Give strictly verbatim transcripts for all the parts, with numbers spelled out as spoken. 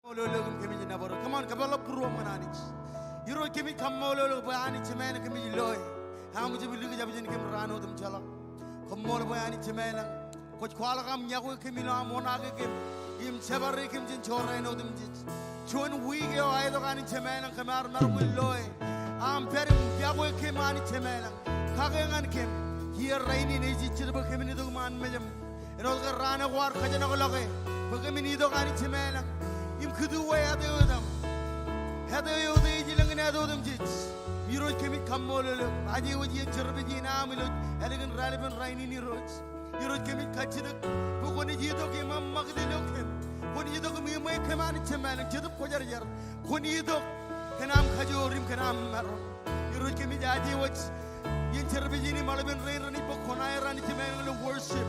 Kaṃṃoolol eok im kōmij nōbar eok. Come on, kōpeḷḷọk būruōṃ ñan Anij. Irooj, kōmij kaṃṃoolol eok bwe Anij Jemem ilañ kōmij loe. Aṃ jab likjab jān kōm raan otemjej. Koṃṃool bwe Anij Jemem ilañ kwōj kwaḷọk aṃ iọkwe kōm ilo aṃ oṇaake kōm im jepare kōm jān jorrāān otemjej. Juon wiik eo aetok Anij Jemem ilañ kōm ar maroñ in loe. Aṃ pād im iọkwe kōm Anij Jemem ilañ. Kake ñan kōm. Iiō rainin ej ijjid bwe kōmin itok iṃaan mejaṃ. Āinwōt ke raan eo kwaar kōjenolọke bwe kōmin itok Anij Jemem ilañ im kūtuwe āt eo etaṃ. Āt eo ej ilōñ in āt otemjej. Irooj, kōmij kaṃṃoolol eok. Ajewōj iien service in aṃ ilo ālikin raelepin rainin Irooj. Irooj, kōmij kajjitōk bwe kwōnaaj itok im eṃṃakūt ilo kōm. Kwōnaaj itok im eṃṃakūt kōm Anij Jemem ilañ. Jetōb Kwōjarjar, kwōn itok kōn aṃ kajoor im kōn aṃ maroñ. Irooj, kōmij ajewōj iien service in im aolepen rein renaaj bōk koṇaer Anij Jemem ilañ ilo worship,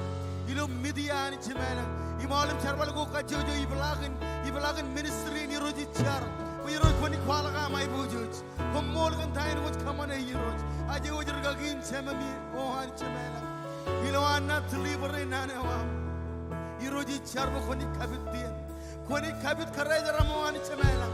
ilo media Anij Jemem ilañ. Im aolep jerbal ko kajjojo ipeḷaakin, ipeḷaakin ministry in Irooj ij jar bwe Irooj kwōnaaj kwaḷọk aṃ aiboojoj. Koṃṃool kōn ta eo kwōj kōṃṃane Irooj. Ajewōj rikaki in Jemem in, O Anij Jemem ilañ. Ilowaan naaj deliver e naan eo aṃ. Irooj ij jar bwe kwōnaaj kapit ien. Kwōnaaj kapit kōrā jeraaṃ O Anij Jemem ilañ.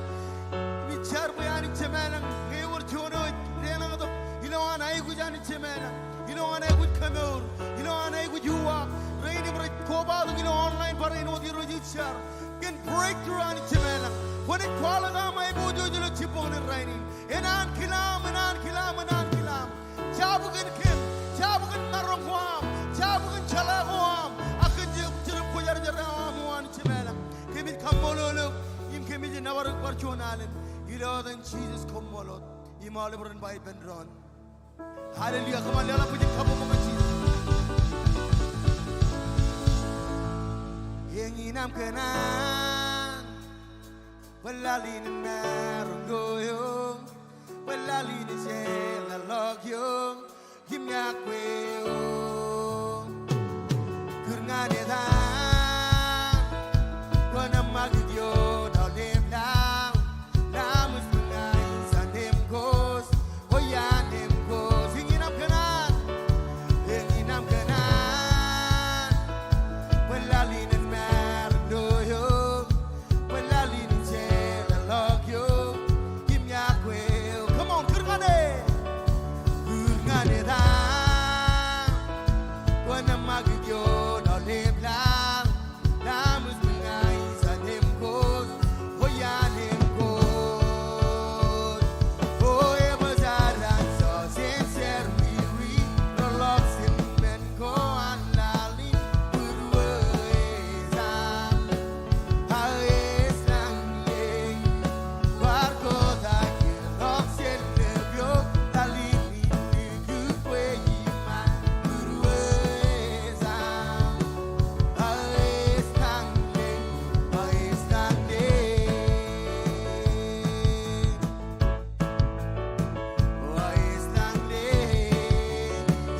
Im ij jar bwe Anij Jemem ilañ ñe ewōr juon eo ej deḷọñtok ilowaan aikuj Anij Jemem ilañ, ilowaan aikuj kemour, ilowaan aikuj uwaak, rein im rej kobatok ilo online barāinwōt, Irooj ij jar kōn breakthrough Anij Jemem ilañ. Kwōnaaj kwaḷọk aṃ aiboojoj ilo jibboñōn in rainin. Enaankilaaṃ, enaankilaaṃ, enaankilaaṃ. Jab kōn kōm, jab kōn maroñ ko aṃ, jab kōn jeḷā ko aṃ, ak kōn Jetōb Kwōjarjar eo aṃ O Anij Jemem ilañ. Kōmij kaṃṃoolol eok im kōmij nōbar eok bar juon alen. Ilo etan Jisōs, koṃṃool wōt. Im aolep ren ba ippān doon, Hallelujah. Come on, leḷọk bwijin kabbokbok ñan Jisōs. Eñin aṃ kōṇaan bwe laḷ in maroñ ko eok, bwe laḷ in jeḷāḷọkḷọk eok im iọkwe eok. Kūr ñan etan kwōn eṃṃakūt ioon aolep laḷ, Laṃōj bwe ña in San im kos, oyan im kos. Eñin aṃ kōṇaan, eñin aṃ kōṇaan bwe laḷ in ej maroñ ko eok, bwe laḷ in jeḷāḷọkḷọk eok im iọkwe eok. Come on, kūr ñan e. Kūr ñan etan kwōn eṃṃakūt ioon aolep laḷ, Laṃōj bwe ña in San im kos, oyan im kos. O eṃōj ad an jọteen jerọwiwi, ḷọk jān men ko an laḷ in būruō etan.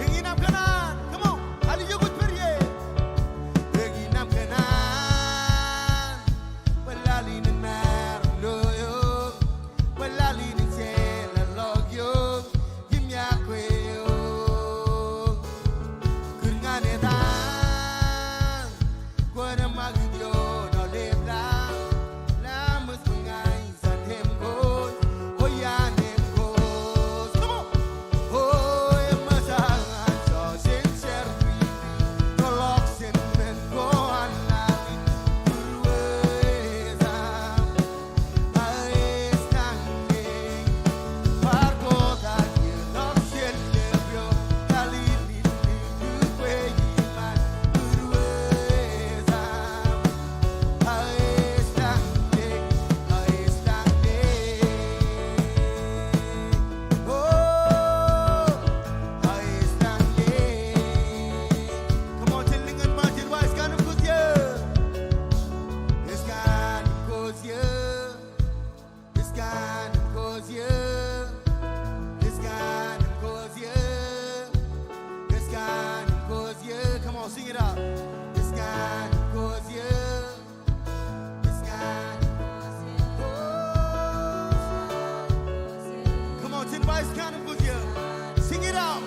Eñin aṃ kōṇaan. Come on. Alije kwōj pād ie. Eñin aṃ kōṇaan bwe laḷ in ej maroñ ko eok, bwe laḷ in ej jeḷāḷọkḷọk eok im iọkwe eok. Kūr ñan etan kwōn eṃṃakūt ioon aolep laḷ, Laṃōj bwe ña in San im kos, oyan im kos. Come on. O eṃōj ad an jọteen jerọwiwi, ḷọk jān men ko an laḷ in būruō etan. Come on, jen liñan ṃaan, jen ba, Ej kanooj kos eō. Ej kanooj kos eō. Ej kanooj kos eō. Ej kanooj kos eō. Ej kanooj kos eō. Come on, sing it out. Ej kanooj kos eō. Ej kanooj kos eō. Come on, jen ba, Ej kanooj kos eō. Sing it out.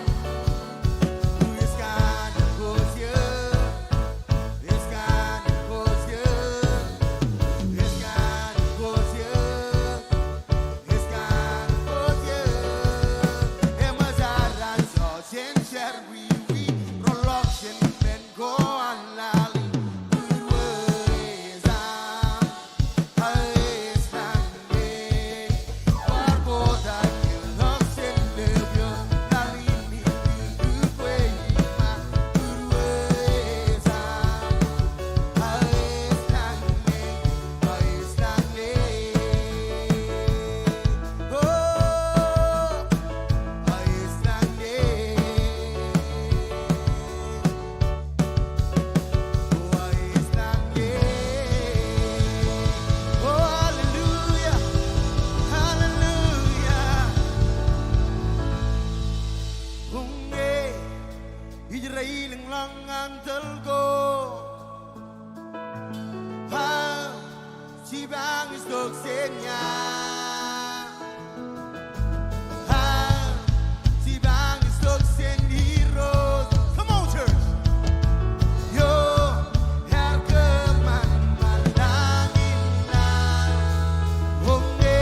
Ej kanooj kos eō. Ej kanooj kos eō. Ej kanooj Ij reilōñḷọk ñan tōl ko. Aō, jipañ ij tokjān eō. Aō, jipañ ij tokjān Irooj. Come on, church. Eo ear kōṃṃan ṃōñā in ṇa. Oñe,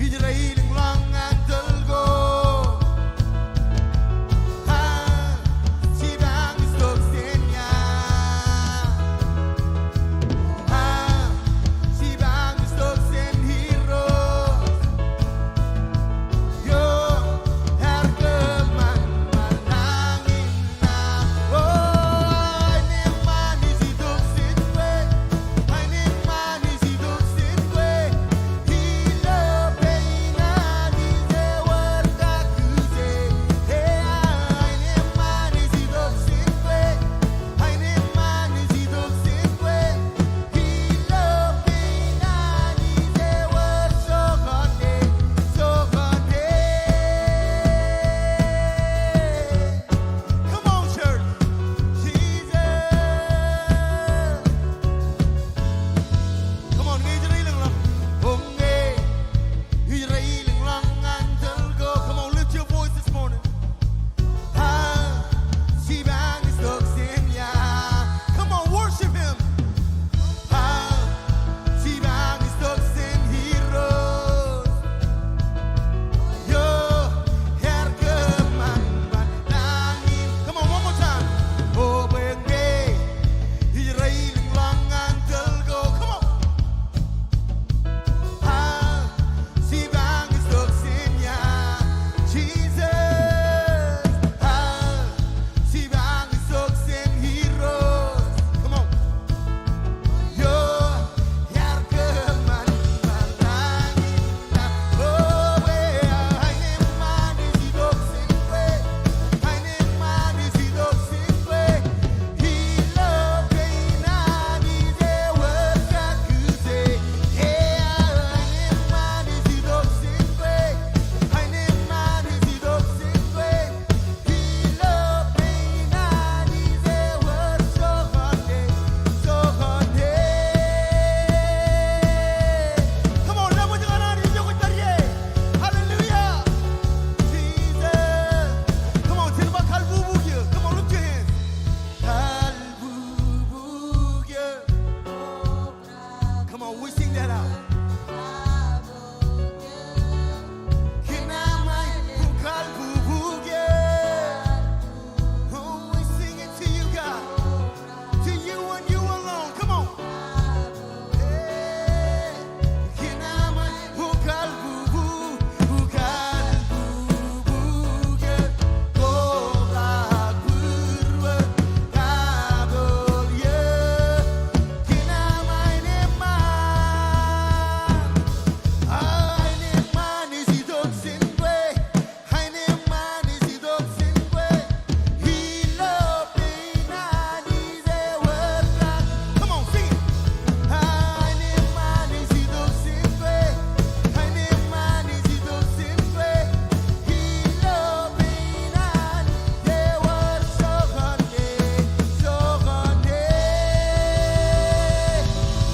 ij reilōñḷọk ñan tōl ko. Aō, jipañ ij tokjān eō. Aō, jipañ ij tokjān Irooj. Eo ear kōṃṃan ṃōñā in ṇa. O, aenōṃṃan ij tokjān kwe. Aenōṃṃan ij tokjān kwe. Ilo pein Anij ewōr kakūje. E, aenōṃṃan ij tokjān kwe. Aenōṃṃan ij tokjān kwe. Ilo pein Anij ewōr jokwane, jokwane. Come on, church. Jesus. Come on, ñe ij reilōñḷọk. Oñe, ij reilōñḷọk ñan tōl ko. Come on, lift your voice this morning. Aō, jipañ ij tokjān eō. Come on, worship him. Aō, jipañ ij tokjān Irooj. Eo ear kōṃṃan ṃōñā in. Come on, one more time. O, bwe ñe ij reilōñḷọk ñan tōl ko. Come on. Aō, jipañ ij tokjān eō. Jesus. Aō, jipañ ij tokjān Irooj. Come on. Eo ear kōṃṃan ṃōñā in ṇa. O, bwe aenōṃṃan ij tokjān kwe. Aenōṃṃan ij tokjān kwe. Ilo pein Anij ewōr kakūje. E, aenōṃṃan ij tokjān kwe. Aenōṃṃan ij tokjān kwe. Ilo pein Anij ewōr jokwane, jokwane. Come on, ḷapḷọk ñan Anij ijo kwōj pād ie. Hallelujah. Jesus. Come on, jen ba kalbubu eō. Come on, lift your hands. Kalbubu eō. Come on, we sing that out. Kōn aṃ aiboojoj kalbubu eō. Oh, we sing it to you, God. To you and you alone. Come on. Hey. Kōn aṃ aiboojoj kalbubu, kalbubu eō. Kotak būruō kapool eō. Kōn aṃ aenōṃṃan. Aenōṃṃan ij tokjān kwe. Aenōṃṃan ij tokjān kwe. Ilo pein Anij ewōr kak. Come on, sing it. Aenōṃṃan ij tokjān kwe. Aenōṃṃan ij tokjān kwe. Ilo pein Anij ewōr jokwane, jokwane.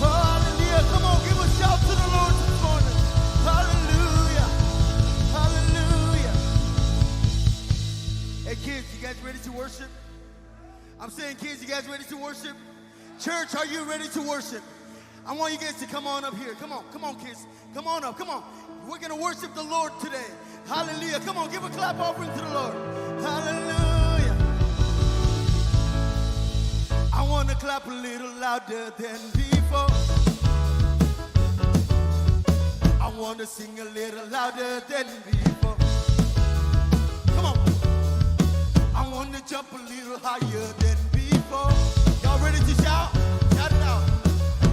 Hallelujah. Come on, give a shout to the Lord this morning. Hallelujah. Hallelujah. Hey, kids, you guys ready to worship? I'm saying, kids, you guys ready to worship? Church, are you ready to worship? I want you guys to come on up here. Come on, come on, kids. Come on up, come on. We're gonna worship the Lord today. Hallelujah. Come on, give a clap offering to the Lord. Hallelujah. I wanna clap a little louder than before. I wanna sing a little louder than before. Come on. I wanna jump a little higher than before. Y'all ready to shout? Shout it out.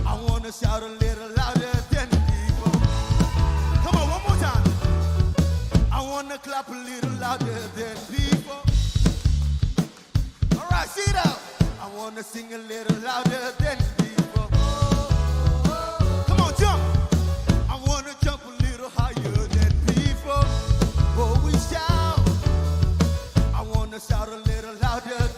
I wanna shout a little louder than before. Come on, one more time. I wanna clap a little louder than before. All right, sing it out. I wanna sing a little louder than before. Come on, jump. I wanna jump a little higher than before. Oh, we shout. I wanna shout a little louder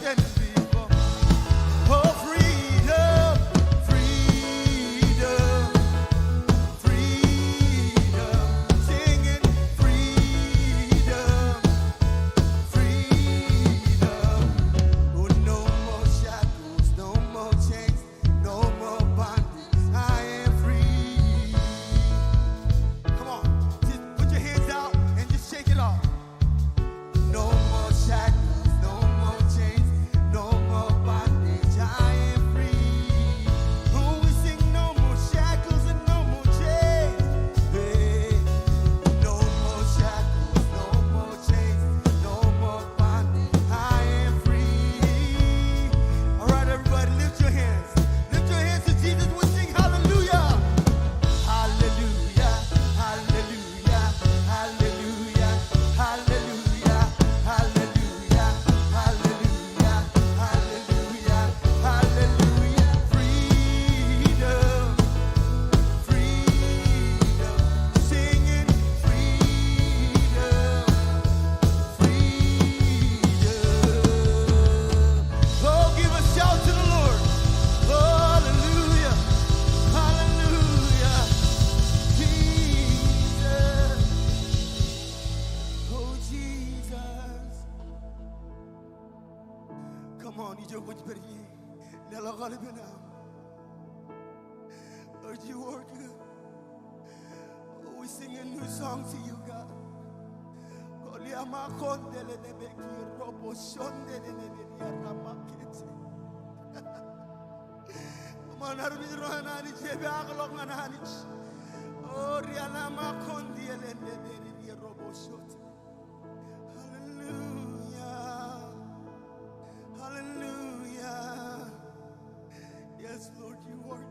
Come on, ijo kwōj pād ie. Leḷọk aolepen aṃ. Lord, you are good. Oh, we sing a new song to you, God. Koliama kondelelebeki robo sondelelebeki arama kete. Come on, armej ro an Anij, epaakḷọk ñan Anij. Oh, rialama kondelelebeki robo sote. Hallelujah. Hallelujah. Yes, Lord, you are good.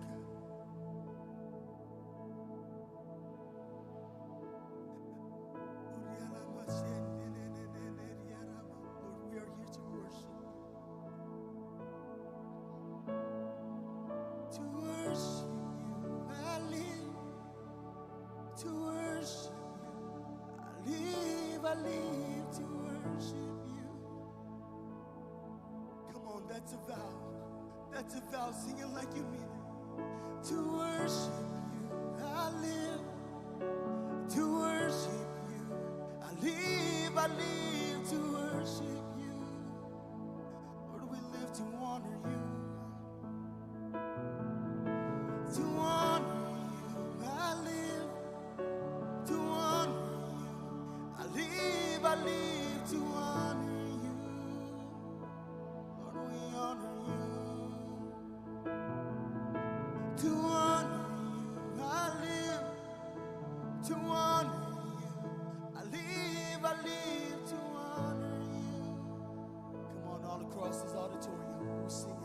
Lord, we are here to worship you. To worship you, I live. To worship you, I live, I live to worship you. Come on, that's a vow. That's a vow. Sing it like you mean it. To worship you, I live. To worship you, I live, I live to worship you. Lord, we live to honor you. To honor you, I live. To honor you, I live, I live to honor you. Lord, we honor you. To honor you, I live. To honor you, I live, I live to honor you. Come on, all across this auditorium, we're singing.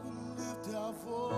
We lift our voice.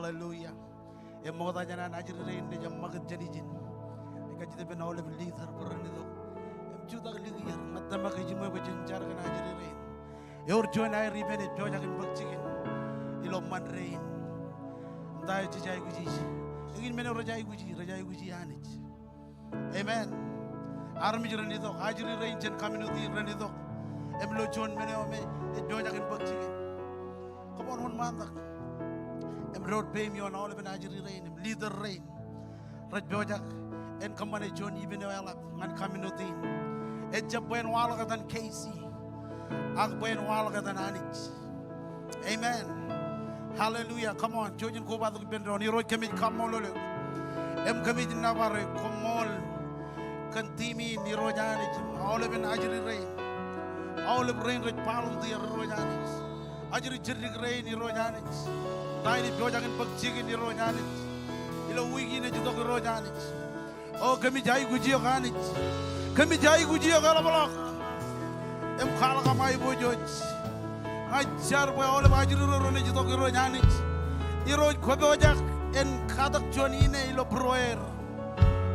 Hallelujah. Eṃṃokta jān an ajri rein ej ṃakūt jān ijin. Ij kajjitōk ippān aolep leader bwe ren itok im jutak likier. Ña ij tōmak ejiṃwe bwe jen jar kōn ajri rein. Ewōr juon aer ippān ej pojak in bōk jikin ilo ṃan rein. Im ta eo jej aikuji? Eñin men eo rej aikuji, rej aikuji Anij. Amen. Armej ren itok, ajri rein jān community ren itok. Im ilo juon men eo me ej pojak in bōk jikin. Come on, wōnṃaantak. Im doon peiṃ ioon aolepen ajri rein im leader rein rej pojak en kōṃṃane juon ippān eo eḷap ñan community in. Ejjab bwe en waḷọk etan K C, ak bwe en waḷọk etan Anij. Amen. Hallelujah. Come on. Jouj im kobatok ippān doon. Irooj, kōmij kaṃṃoolol eok im kōmij nōbar eok. Koṃṃool kōn team in, Irooj Anij. Aolepen ajri rein, aolep rein rej volunteer, Irooj Anij. Ajri jiddik rein, Irooj Anij. Ta in ej pojak in bōk jikin, Irooj Anij, ilo wiik in ej itok, Irooj Anij. O, kōmij aikuj eok Anij. Kōmij aikuj eok eḷapḷọk im kwaḷọk aṃ aiboojoj. Ña ij jar bwe aolep ajri ro ren ej itok, Irooj Anij, Irooj, kwōpojak en katak juon ine ilo būrueer.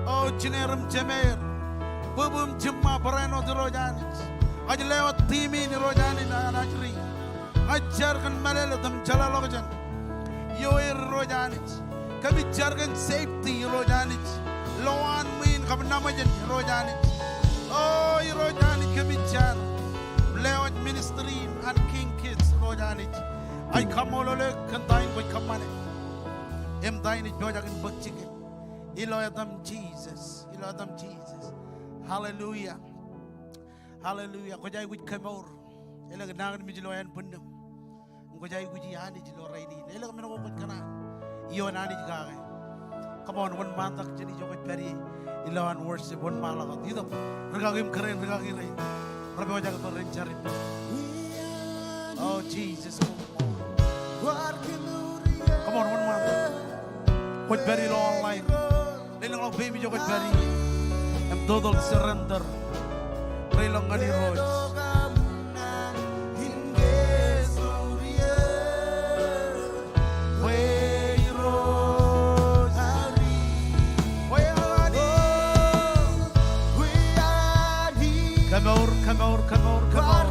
O, jineer im jemeer, bwebwe im jiṃṃa, barāinwōt, Irooj Anij. Ña ij lewōj team in, Irooj Anij, an ajri. Ña ij jar kōn mālōtlōt im jeḷāḷọkjeṇ ioer, Irooj Anij. Kōmij jar kōn safety, Irooj Anij, ilowaan ṃwiin kab naṃōjin, Irooj Anij. O, Irooj Anij, kōmij jar im lewōj ministry in an King Kids, Irooj Anij. Ij kaṃṃoolol eok kōn ta in kwōj kōṃṃane im ta in ej pojak in bōk jikin. Ilo etaṃ Jisōs, ilo etaṃ Jisōs. Hallelujah. Hallelujah. Kwōj aikuj kemour. Elōñ nañinmej ilo ānbwinnūṃ im kwōj aikuji Anij ilo rainin. Elōñ men ko kwōj kōṇaan ioon Anij kake. Come on, wōnṃaantak jān ijo kwōj pād ie ilowaan worship, wōnṃaanḷọk wōt. Itok, rikaki im kōrā in, rikaki rein rej pojak bwe ren jar ippān. O, Jisōs. Come on, wōnṃaantak. Kwōj pād ilo online. Lelōñḷọk peiṃ ijo kwōj pād ie im total surrender reilọk ñan Irooj. Kemour, kemour, kemour, kemour.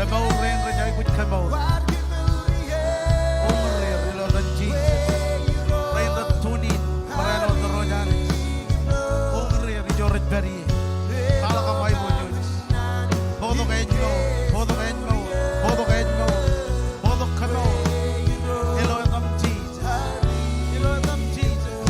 Kemour rein rej aikuj kemour. Uñūr er ilo etan Jisōs. Rein rej tune in, barāinwōt Irooj Anij. Uñūr er ijo rej pād ie. Kwaḷọk aṃ aiboojoj. Bōktok ājmour, bōktok ājmour, bōktok ājmour, bōktok kemour. Ilo etaṃ Jisōs. Ilo etaṃ Jisōs.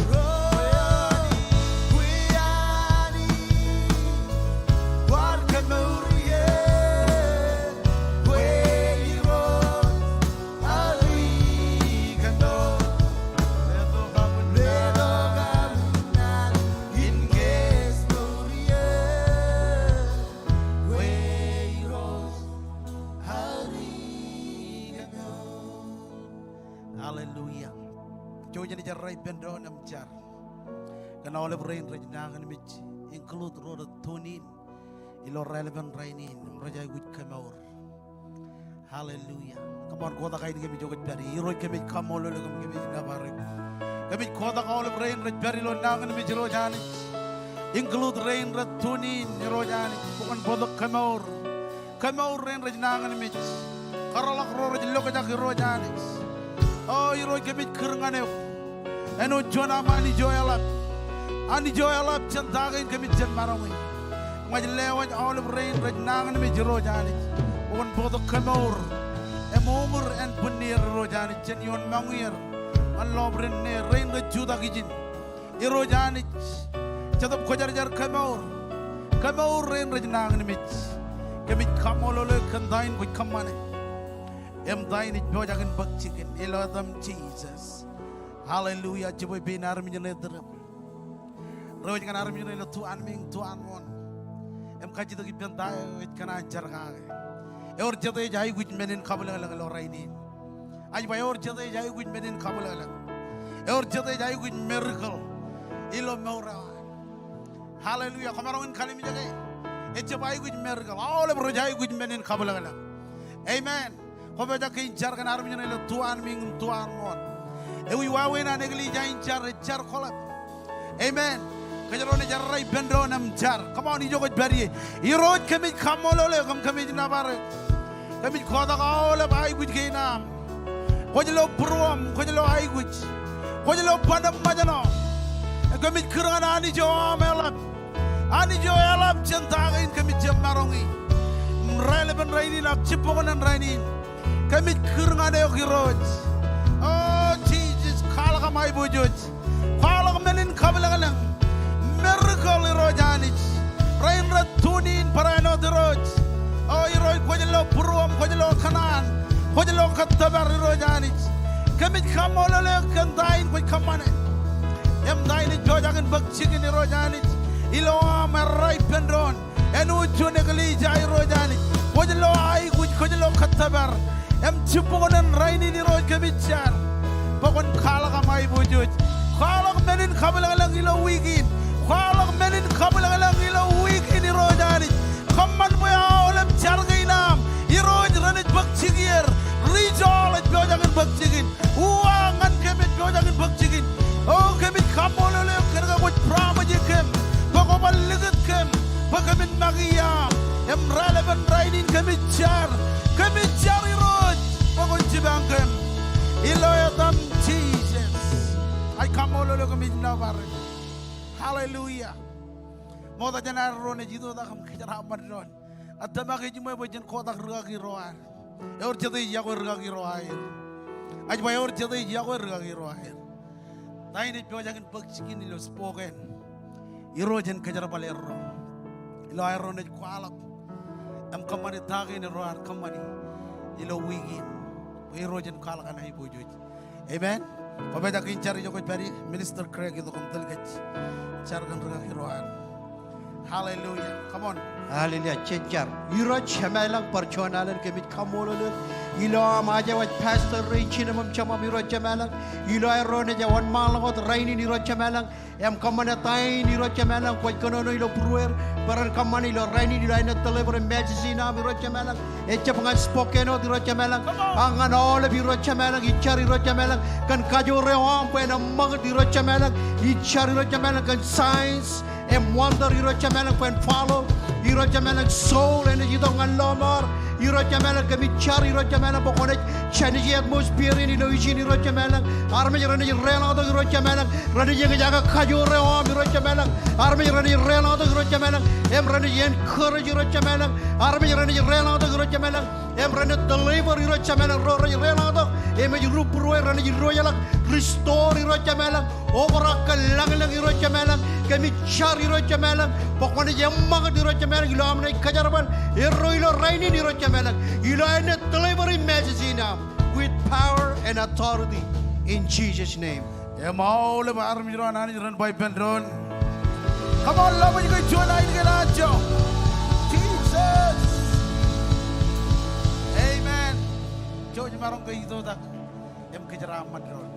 Hallelujah. Jouj im jar ippān doon im jar kōn aolep rein rej nañinmej, include ro rej tune in ilo raelepen rainin im rej aikuj kemour. Hallelujah. Come on, kotak ainikiōṃ ijo kwōj pād ie. Irooj, kōmij kaṃṃoolol eok im kōmij nōbar eok. Kōmij kotak aolep rein rej pād ilo nañinmej, Irooj Anij. Include rein rej tune in, Irooj Anij, bwe kwōn bōktok kemour. Kemour rein rej nañinmej. Kōrḷọk ro rej lokjak, Irooj Anij. O Irooj, kōmij kūr ñan eok. Āinwōt juon aṃ Anij eo eḷap. Anij eo eḷap jān ta kein kōmij jān maroñ in. Im ña ij lewōj aolep rein rej nañinmej, Irooj Anij, bwe kwōn bōktok kemour im uñūr ānbwinnier, Irooj Anij, jān ioon ṃōñier ñan lọpiden neer, rein rej jutak ijin. Irooj Anij, Jetōb Kwōjarjar, kemour. Kemour rein rej nañinmej. Kōmij kaṃṃoolol eok kōn ta in kwōj kōṃṃane im ta in ej pojak in bōk jikin. Ilo etaṃ Jisōs. Hallelujah. Jibwe pein armej ṇe tūrūṃ. Reiwōj ñan armej ṇe ilo tu anmiiñ, tu anwōn. Im kajjitōk ippān ta eo ej kōṇaan jar kake. Ewōr jete ej aikuj men in kabwilōñlōñ ilo rainin. Ij ba ewōr jete ej aikuj men in kabwilōñlōñ. Ewōr jete ej aikuj miracle ilo mour eo aō. Hallelujah. Kwōmaroñ in kallimjeke. Ejjab aikuj miracle. Aolep rej aikuj men in kabwilōñlōñ. Amen. Kwōpojak ke in jar kōn armej ṇe ilo tuanmiiñ im tuanmooṇ. Ewi wāween an eklejia in jar, ej jar kwōḷap. Amen. Kōjro naaj errā ippān doon im jar. Come on, ijo kwōj pād ie. Irooj, kōmij kaṃṃoolol eok im kōmij nōbar eok. Kōmij kotak aolep aikuj kein aṃ. Kwōj lo būruōm, kwōj lo aikuj. Kwōj lo ban im ṃōjṇọ. Kōmij kūr ñan Anij eo aṃ eḷap. Anij eo eḷap jān ta kein kōmij jab maroñi. Im raelepen rainin ak jibboñōn in rainin, kōmij kūr ñan eok Irooj. O Jisōs, kwaḷọk aṃ aiboojoj. Kwaḷọk men in kabwilōñlōñ. Miracle Irooj Anij. Rein rej tune in barāinwōt Irooj. O Irooj, kwōj lo būruōm, kwōj lo kōṇaan, kwōj lo kōttōpar Irooj Anij. Kōmij kaṃṃoolol eok kōn ta in kwōj kōṃṃane. Im ta in ej pojak in bōk jikin Irooj Anij. Ilo aṃ errā ippān doon. Āinwōt juon eklejia Irooj Anij. Kwōj lo aikuj, kwōj lo kōttōpar. Im jibboñōn in rainin Irooj kōmij jar bwe kwōn kwaḷọk aṃ aiboojoj. Kwaḷọk men in kabwilōñlōñ ilo wiik in. Kwaḷọk men in kabwilōñlōñ ilo wiik in Irooj Anij. Kōṃṃan bwe aolep jar kein aṃ Irooj renaaj bōk jikier. Ri-Joel ej pojak in bōk jikin. Uwaak ñan kōm ej pojak in bōk jikin. O kōmij kaṃṃoolol eok kōn ke kwōj promise kōm bwe kwō bar likūt kōm bwe kōmin make iaam. Im raelepen rainin kōmij jar. Kōmij jar Irooj bwe kwōn jipañ kōm. Ilo etaṃ Jisōs. Ij kaṃṃoolol eok im ij nōbar eok. Hallelujah. Ṃokta jān ad ro naaj itoitak im kōjeraaṃṃan doon. Ak tōmak ejiṃwe bwe jen kotak rikaki ro ad. Ewōr jete ej yokwe rikaki ro aer. Ij ba ewōr jete ej yokwe rikaki ro aer. Ta in ej pojak in bōk jikin ilo Spokane. Irooj en kōjerbal erro. Ilo aerro naaj kwaḷọk im kōṃṃane ta kein erro ar kōṃṃane ilo wiik in. Bwe Irooj en kwaḷọk an aiboojoj. Amen. Kwōpojak in jar ijo kwōj pād ie, Minister Craig, itok im tōl kōj. Jar kōn rikaki ro ad. Hallelujah. Come on. Hallelujah. Jen jar. Irooj Jemām ilañ, bar juon alen kōmij kaṃṃoolol eok ilo aṃ aje waj pastor rein jinem im jemām Irooj Jemām ilañ. Ilo aerro naaj wōnṃaanḷọk wōt rainin Irooj Jemām ilañ. Im kōṃṃane ta in Irooj Jemām ilañ kwōj kōnono ilo būrueir bwe ren kōṃṃane ilo rainin ilo aer deliver e message in aṃ Irooj Jemām ilañ. Ejjab ñan Spokane wōt Irooj Jemām ilañ. Ak ñan aolep Irooj Jemām ilañ, ij jar Irooj Jemām ilañ kōn kajoor eo aṃ bwe en eṃṃakūt Irooj Jemām ilañ. Ij jar Irooj Jemām ilañ kōn signs im wonder Irooj Jemām ilañ bwe en follow Irooj Jemām ilañ soul enaaj itok ñan lọmọọr. Irooj Jemām ilañ kōmij jar Irooj Jemām ilañ bwe kwōnaaj change atmosphere in ilo ijin Irooj Jemām ilañ. Armej renaaj deḷọñtok Irooj Jemām ilañ. Renaaj eñjake kajoor eo aṃ Irooj Jemām ilañ. Armej renaaj deḷọñtok Irooj Jemām ilañ. Im renaaj encourage Irooj Jemām ilañ. Armej renaaj deḷọñtok Irooj Jemām ilañ. Im renaaj deliver Irooj Jemām ilañ. Ro rej deḷọñtok im ej ri būrueir renaaj diwōjḷọk, restore Irooj Jemām ilañ. Obrak kōn lañlōñ Irooj Jemām ilañ. Kōmij jar Irooj Jemām ilañ bwe kwōnaaj eṃṃakūt Irooj Jemām ilañ ilo aṃ naaj kōjerbal erro ilo rainin Irooj Jemām ilañ. Ilo aer deliver e message in aṃ with power and authority in Jesus' name. Im aolep armej ro an Anij ren ba ippān doon. Come on, lọmọọr kōj juon ainikilaajjo. Jesus. Amen. Jouj maroñ ke itoitak im kōjeraaṃṃan doon.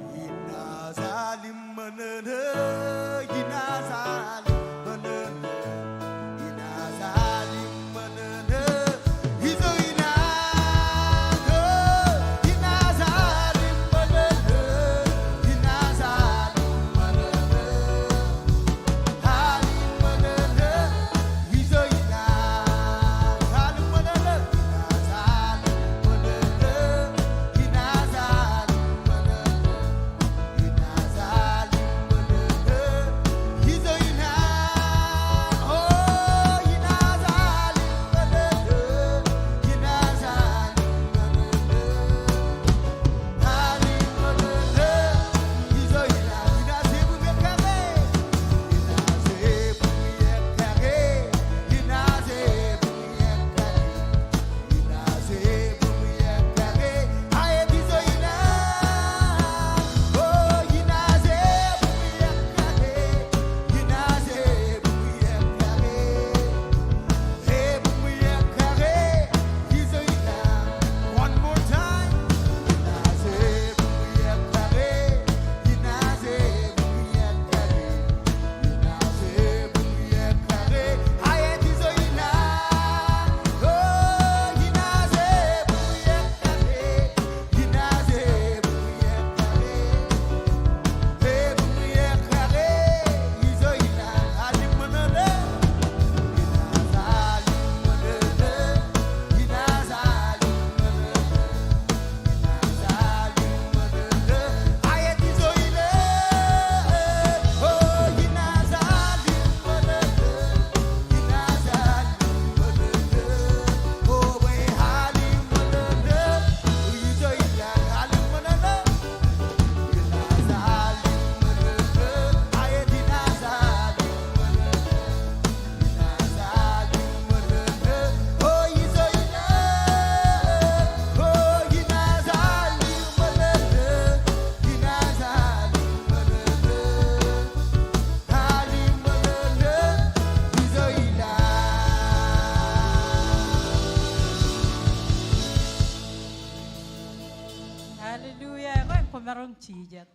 Jijet.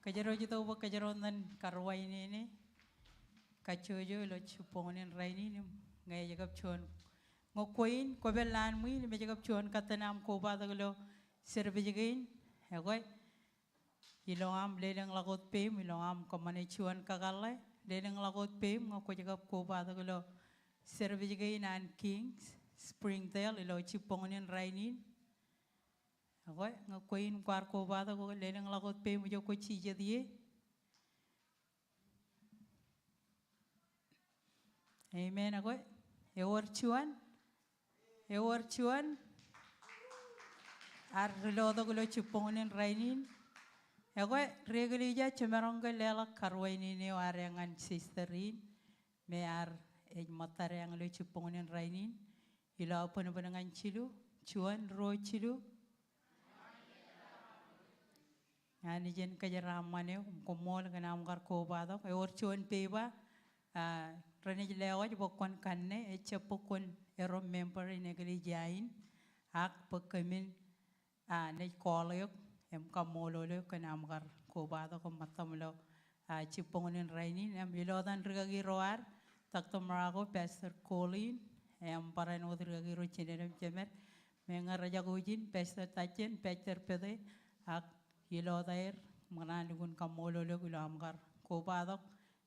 Kōjro ej itok bwe kōjro en karuwainene kajjojo ilo jibboñōn in rainin im ñe ej kab juon ñe kwe in kwōpād lowaan ṃwiin im ej kab juon kōttan aṃ kobatok ilo service kein. Ekwe ilo aṃ lelōñḷọk wōt peiṃ, ilo aṃ kōṃṃane juon kakōḷḷe, lelōñḷọk wōt peiṃ ñe kwōj kab kobatok ilo service kein an Kings Springdale ilo jibboñōn in rainin. Ekwe ñe kwe in kwaar kobatok, lelōñḷọk wōt peiṃ ijo kwōj jijet ie. Amen. Ekwe ewōr juon, ewōr juon ear ri lotok ilo jibboñōn in rainin. Ekwe ri eklejia, jemaroñ ke leḷọk karuwainene eo ad ñan sister in me ear ej ṃōttad eañ ilo jibboñōn in rainin. Ilo bōnbōn ñan jilu, juon, ruo, jilu. Anij en kōjeraaṃṃan eok, koṃṃool kōn aṃ kar kobatok. Ewōr juon peiba, a, renaaj lewōj bwe kwōn kanne, ejab bwe kwōn ero member in eklejia in, ak bwe kōmin a, naaj call eok im kaṃṃoolol eok kōn aṃ kar kobatok im ṃōttam ilo, a, jibboñōn in rainin. Im ilo etan rikaki ro ad, Doctor Morocco, Pastor Colleen, im barāinwōt rikaki ro jined im jemed, me ñe rej jako ijin, Pastor Tajen, Pastor Pete, ak ilo etaer, im kōṇaan lukkuun kaṃṃoolol eok ilo aṃ kar kobatok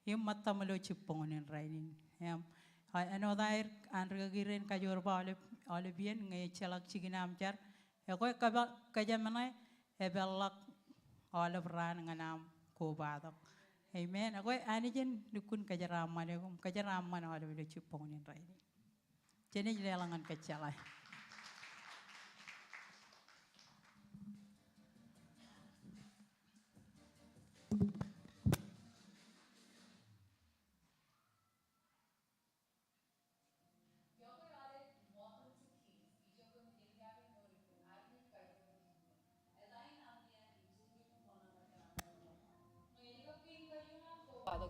im ṃōttam ilo jibboñōn in rainin. Im, a, āinwōt aer an rikaki rein kajoor ba aolep, aolep iien ñe ejjeḷọk jikin aṃ jar. Ekwe kōjeṃḷọk, epeḷḷọk aolep raan ñan aṃ kobatok. Amen. Ekwe Anij en lukkuun kōjeraaṃṃan eok im kōjeraaṃṃan aolep ilo jibboñōn in rainin. Jenaaj leḷọk ñan kōjjeḷā.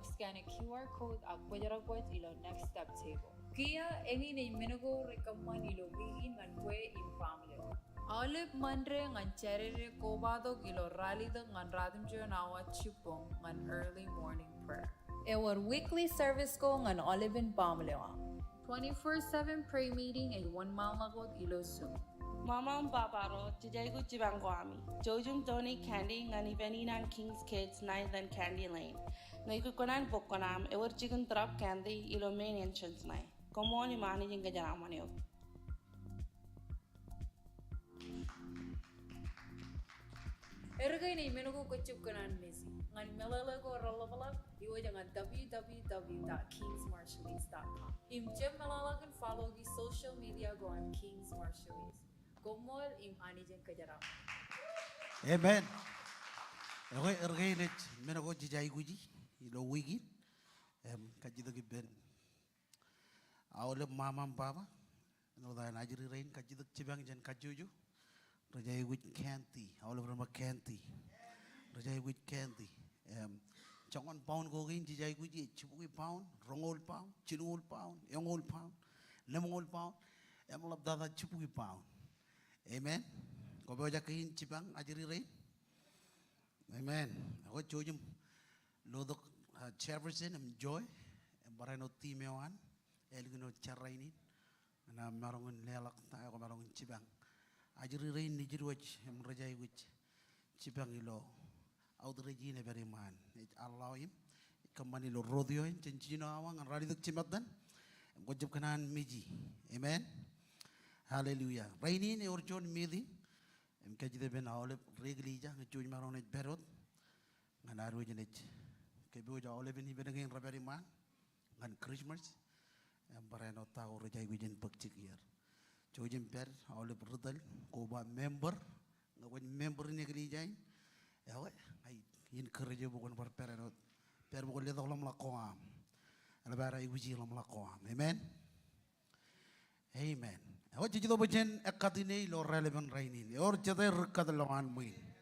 Scan e QR code ak bōjrak wōj ilo Next Step table. Kiiō eñin ej men ko rej kōṃṃan ilo wiik in ñan kwe im baaṃle eo. Aolep Monday ñan Saturday kobatok ilo ralitōk ñan ratimjuon awa jibboñ ñan early morning prayer. Ewōr weekly service ko ñan aolepen baaṃle eo aṃ. Twenty-four seven prayer meeting ej wōnṃaanḷọk wōt ilo Zoom. Ṃaṃa im baba ro, jej aikuj jipañ ko ami. Jouj im donate candy ñan ippān in an King's Kids ṇa etan Candy Lane. Ñe kwōj kōṇaan bōk kuṇaaṃ, ewōr jikin drop candy ilo main entrance ṇe. Koṃṃool im Anij en kōjeraaṃṃan eok. Eri kein ej men ko kwōj jab kōṇaan missing. Ñan meḷeḷe ko reḷapḷap, iwōj ñan W W W dot kings marshallese dot com. Im jab meḷọkḷọk in follow ki social media ko an Kings Marshallese. Koṃṃool im Anij en kōjeraaṃṃan. Amen. Ekwe eri kein ej men ko jej aikuji ilo wiik in. Im kajjitōk ippān aolep ṃaṃa im baba, āinwōt an ajri rein kajjitōk jipañ jān kajjojo. Rej aikuj candy, aolep ri ṃōk candy. Rej aikuj candy. Im, joñan pound ko kein jej aikuji ej jibukwi pound, roñoul pound, jilñoul pound, eñoul pound, lemñoul pound, im ḷaptata jibukwi pound. Amen. Kwōpojak kein jipañ ajri rein. Amen. Ekwe jouj im lotok, ah, Jefferson im Joy, im barāinwōt team eo an, ālikin wōt jar rainin, ñan aṃ maroñ in leḷọk ta eo kwōmaroñ in jipañ ajri rein nejid wōj im rej aikuj jipañ ilo outreach in ej pād iṃaan. Ej allow im ej kōṃṃan ilo rodeo in jān jiljino awa ñan ralitōk jimattan. Im kwōj jab kōṇaan miji. Amen. Hallelujah. Rainin ewōr juon meeting im kajjitōk ippān aolep ri eklejia ñe jouj maroñ in ej pād wōt ñan ad wōj naaj kōpooj aolepen ippān kein rej pād iṃaan ñan Christmas. Im barāinwōt ta ko rej aikuj in bōk jikier. Jouj im pād aolep ri tōl, koba member, ñe kwōj member in eklejia in, ekwe ña ij encourage eok bwe kwōn bar pād āinwōt, pād bwe kwōn letok ḷōmṇak ko aṃ. Eḷap ad aikuji ḷōmṇak ko aṃ. Amen. Amen. Ekwe jej itok bwe jen ekkatine ilo raelepen rainin. Ewōr jete ri kat lowaan ṃwiin.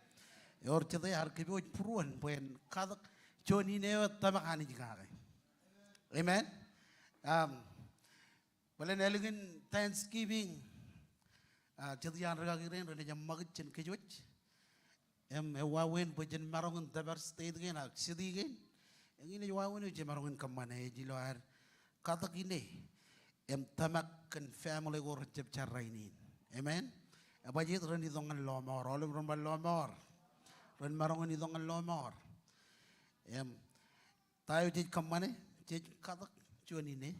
Ewōr jete ear kōpooj būruon bwe en katōk juon ine eo ej tōmak Anij kake. Amen. Um, bōlen ālikin Thanksgiving, ah, jet iaan rikaki rein renaaj eṃṃakūt jān kōjwōj. Im ewāween bwe jen maroñ in tōpar state kein ak city kein. Eñin ej wāween eo jej maroñ in kōṃṃane, ej ilo ad katōk ine im tōmak kōn family ko rej jab jar rainin. Amen. Ebajjeet ren itok ñan lọmọọr? Aolep ren bar lọmọọr. Ren maroñ in itok ñan lọmọọr. Im ta eo jej kōṃṃane, jej katōk juon ine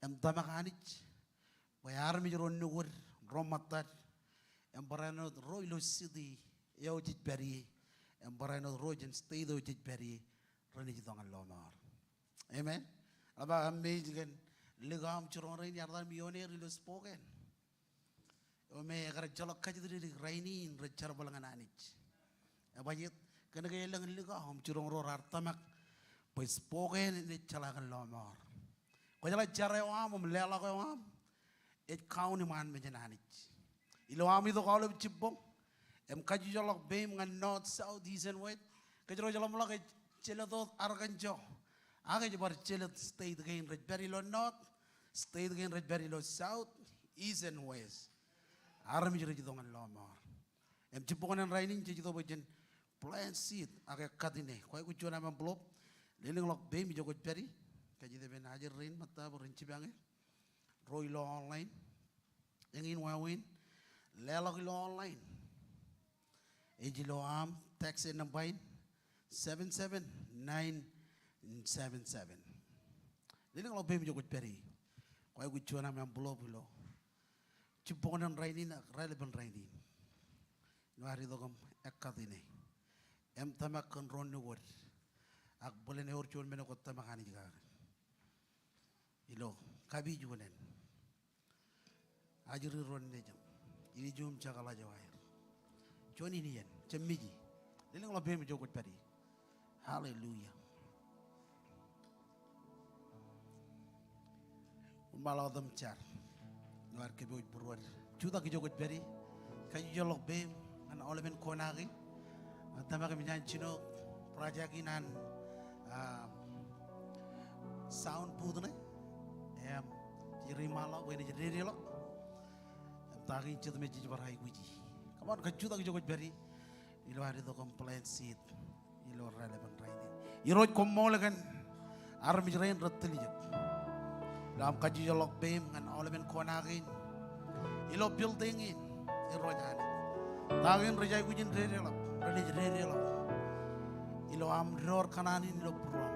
im tōmak Anij bwe armej ro nukūd, ro ṃōttad, im barāinwōt ro ilo city eo jej pād ie, im barāinwōt ro jān state eo jej pād ie, renaaj itok ñan lọmọọr. Amen. Eḷap aō amazed kōn likao im jiroñ rein, ear tar im ioon er ilo Spokane. Eo me ekar ejjeḷọk kajjitōk rainin rej jerbal ñan Anij. Ebajjeet? Kōnke elōñ likao im jiroñ ro raar tōmak bwe Spokane enaaj jeḷā kōn lọmọọr. Kwōjeḷā jar eo aṃ im leḷọk eo aṃ ej kaun iṃaan mejān Anij. Ilo aṃ itok aolep jibboñ im kajjitōk peiṃ ñan north, south, east and west, kōjro ej ḷōmṇak ej jelōt wōt Arkansas, ak ej bar jelōt state kein rej pād ilo north, state kein rej pād ilo south, east and west. Armej rej itok ñan lọmọọr. Im jibboñōn rainin jej itok bwe jen plant seed ak ekkat ine. Kwaikuj juon aṃ envelope, lelōñḷọk peiṃ ijo kwōj pād ie. Kajjitōk ippān ajri rein ṃōtta bwe ren jipañe. Ro ilo online, eñin wāween, leḷọk ilo online. Ej ilo aṃ text e nōṃba in, seven seven nine seven seven. Lelōñḷọk peiṃ ijo kwōj pād ie. Kwaikuj juon aṃ envelope ilo jibboñōn rainin ak raelepen rainin. Ilo ad itok im ekkat ine im tōmak kōn ro nukūd. Ak bōlen ewōr juon men eo kwōj tōmak Anij kake ilo kapijuknen ajri ro nejūṃ, ilijuṃ jekḷaj eo aer. Juon in iien, jab miji. Lelōñḷọk peiṃ ijo kwōj pād ie. Hallelujah. Wōnṃaanḷọk wōt im jar ilo ad kōpooj būruod. Jutak ijo kwōj pād ie. Kajjitōk peiṃ ñan aolepen kona kein. Ñan tōmak im jān jino project in an, ah, sound booth ṇe. Im jej ri ṃaanḷọk bwe enaaj dedeḷọk. Im ta kein jet me jej bar aikuji. Come on, kajjutak ijo kwōj pād ie. Ilo ad itok im plant seed ilo raelepen rainin. Irooj, koṃṃool kōn armej rein rej tiljek. Ilo aṃ kajjitōk peiṃ ñan aolepen kona kein. Ilo building in, Irooj Anij. Ta kein rej aikuj in dedeḷọk, renaaj dedeḷọk. Ilo aṃ door kōṇaan in ilo būruōṃ.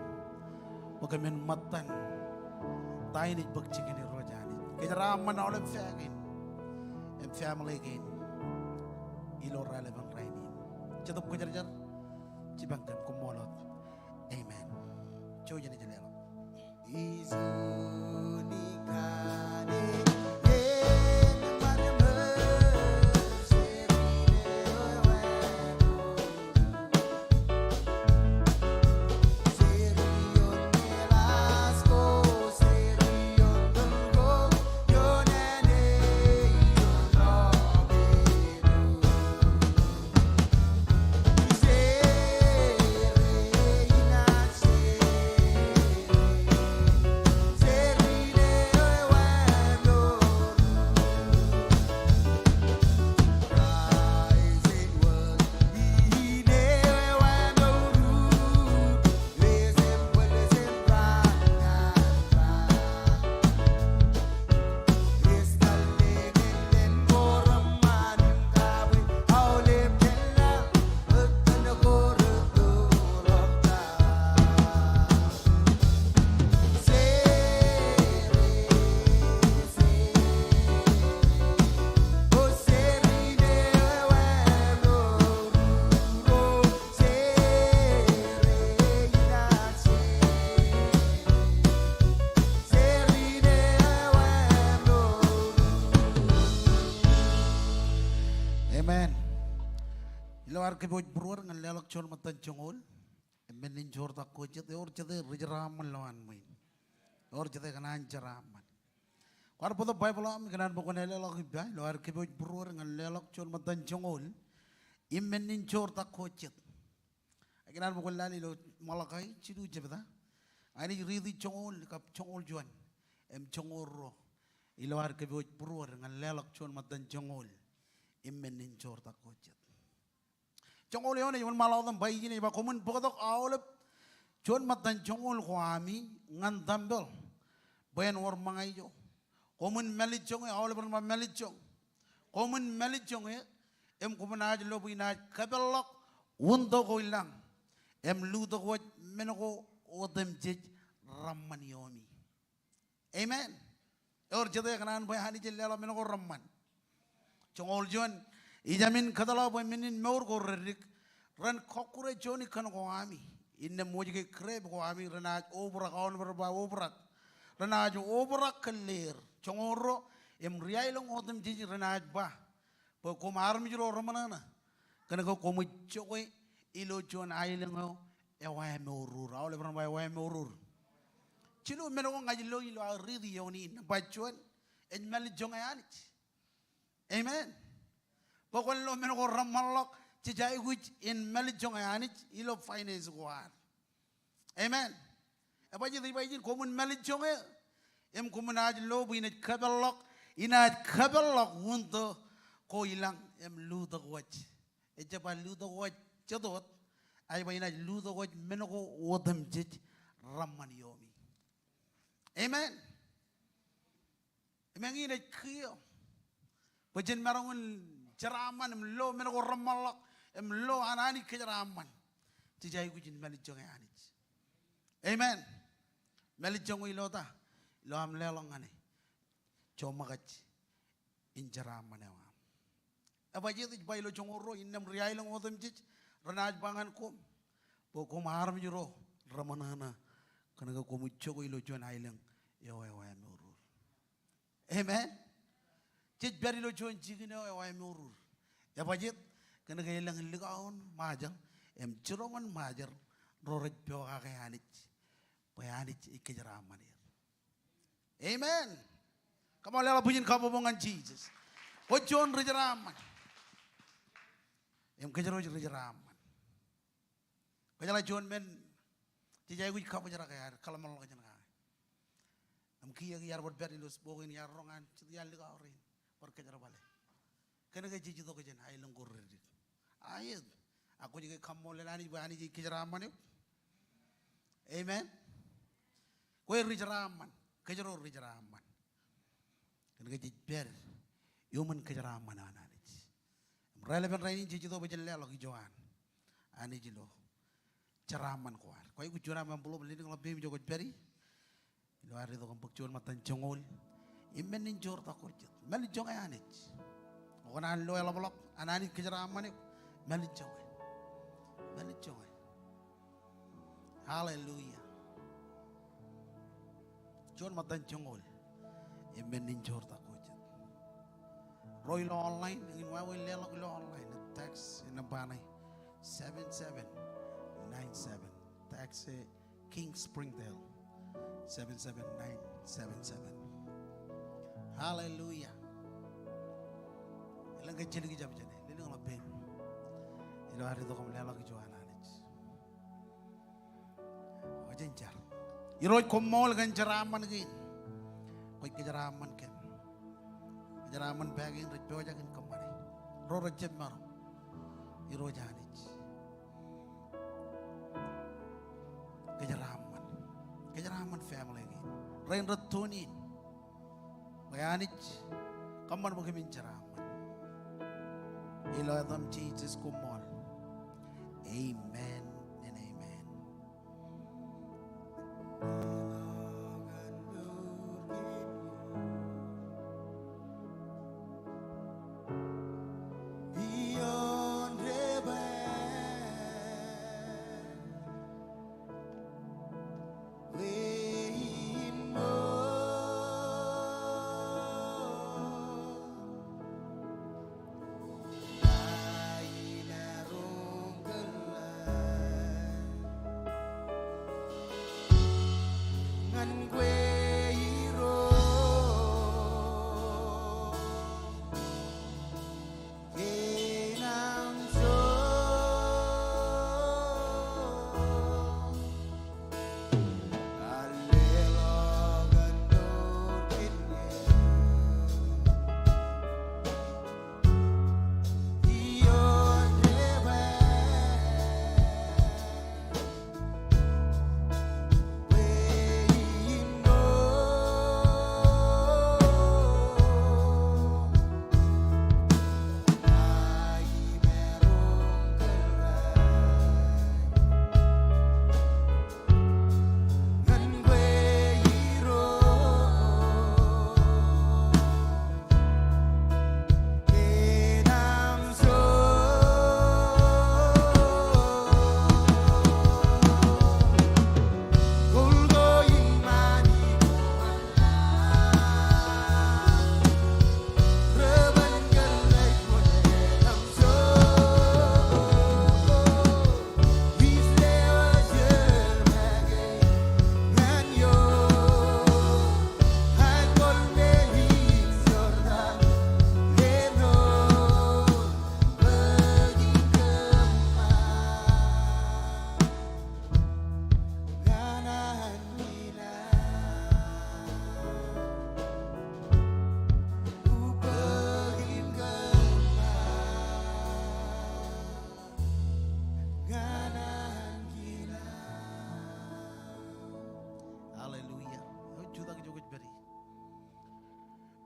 Bwe kōmin ṃōttan ta in ej bōk jikin, Irooj Anij. Kōjeraaṃṃan aolep fāk in im family kein ilo raelepen rainin. Jetōb Kwōjarjar, jipañ kōm, koṃṃool wōt. Amen. Jouj im leḷọk. Amen. Ilo ad kōpooj būruod ñan leḷọk juon ṃōttan joñoul im men in joortak ko jet, ewōr jete ri jeraaṃṃan lowaan ṃwiin. Ewōr jete kōṇaan jeraaṃṃan. Kwaar bōktok Baibōḷ eo aṃ, ikōṇaan bwe kwōn leḷọk ippa ilo ad kōpooj būruod ñan leḷọk juon ṃōttan joñoul im men in joortak ko jet. Ikōṇaan bwe kwōn lale ilo Malakai jilu jebta. Inaaj riiti joñoul kab joñoul juon im joñoul ruo ilo ad kōpooj būruod ñan leḷọk juon ṃōttan joñoul im men in joortak ko jet. Joñoul eoon ej wōnṃaanḷọk wōt im ba ijin, ej ba, koṃwin bōktok aolep juon ṃōttan joñoul ko ami ñan tempel bwe en wōr ṃōñā ijo. Koṃwin mālejjoñe, aolep ren ba mālejjoñ. Koṃwin mālejjoñe, im koṃ naaj lo bwe inaaj kōpeḷḷọk wūntō ko i lañ, im lutōk wōj men ko otemjej reṃṃan iomi. Amen. Ewōr jete kōṇaan bwe Anij en leḷọk men ko reṃṃan? Joñoul juon, ijamin kōtḷọk bwe men in mour ko reddik, ren kọkkure juon ikkān ko ami, innām wōjke grep ko ami renaaj obrak, aolep ren ba obrak, renaaj obrak kōn leer. Joñoul ruo, im riaelōñ otemjej renaaj ba bwe koṃ armej ro reṃōṇōṇō, kōnke koṃij jokwe ilo juon aelōñ eo ewaemouruur. Aolep ren ba ewaemouruur. Jilu men ko ña ij lo ilo aō riiti iooni. Nōṃba juon, ej mālejjoñe Anij. Amen. Bwe kwōn lo men ko reṃṃanḷọk, jej aikuj in mālejjoñe Anij ilo finance ko ad. Amen. Ebajjeet ej ba ijin, koṃwin mālejjoñe, im koṃ naaj lo bwe inaaj kōpeḷḷọk, inaaj kōpeḷḷọk wūntō ko i lañ im lutōk wōj. Ejjab ba lutōk wōj jet wōt, ak ej ba inaaj lutōk wōj men ko otemjej reṃṃan iomi. Amen. Im eñin ej kiiō bwe jen maroñ in jeraaṃṃan im lo men ko reṃṃanḷọk, im lo an Anij kōjeraaṃṃan. Jej aikuj in mālejjoñe Anij. Amen. Mālejjoñe ilo ta? Ilo aṃ leḷọk ñan e joṃōkaj in jeraaṃṃan eo aṃ. Ebajjeet ej ba ilo joñoul ruo, innām riaelōñ otemjej renaaj ba ñan koṃ bwe koṃ armej ro reṃōṇōṇō, kōnke koṃij jokwe ilo juon aelōñ eo ewaemouruur. Amen. Jej pād ilo juon jikin eo ewaemouruur. Ebajjeet? Kōnke elōñ likao in Ṃajeḷ im jiroñ in Ṃajeḷ ro rej pokake Anij bwe Anij ej kōjeraaṃṃan er. Amen. Come on, leḷọk bwijin kabbokbok ñan Jisōs. Kwōj juon rijeraaṃṃan. Im kōjro ej rijeraaṃṃan. Kwōjeḷā juon men jej aikuj kabōjrak e, ear kōḷmānḷọkjeṇ kake. Im kiiō ke iar bar pād ilo spokane, iar roñ an jet iar likao rein bar kōjerbale. Kōnke jej itok jān aelōñ ko reddik. Aet. Ak kwōj ke kaṃṃoolol Anij bwe Anij ej kōjeraaṃṃan eok? Amen. Kwe rijeraaṃṃan, kōjro rijeraaṃṃan. Kōnke jej pād iuṃwin kōjeraaṃṃan an Anij. Im raelepen rainin jej itok bwe jen leḷọk ijo an Anij ilo jeraaṃṃan ko ad. Kwōj aikuj juon aṃ envelope, lelōñḷọk peiṃ ijo kwōj pād ie. Ilo ad itok im bōk juon ṃōttan joñoul im men in joor takkol jet. Mālejjoñe Anij. Kwō kōṇaan lo eḷapḷọk an Anij kōjeraaṃṃan eok, mālejjoñe. Mālejjoñe. Hallelujah. Juon ṃōttan joñoul im men in joor takkol jet. Ro ilo online, eñin wāween leḷọk ilo online, text e nōṃba ṇe seven seven nine seven. Text e King Springdale, seven seven nine seven seven. Hallelujah. Elōñ ke jelikjab jāne, lelōñḷọk peiṃ. Ilo ad itok im leḷọk ijo an Anij. Jen jar. Irooj, koṃṃool kōn jeraaṃṃan kein. Kwōj kōjeraaṃṃan kōm. Kōjeraaṃṃan pā kein rej pojak in kōṃṃane. Ro rej jab maroñ. Irooj Anij, kōjeraaṃṃan. Kōjeraaṃṃan family kein. Rein rej tune in. Bwe Anij, kōṃṃan bwe kōmin jeraaṃṃan. Ilo etaṃ Jisōs, koṃṃool. Amen and amen.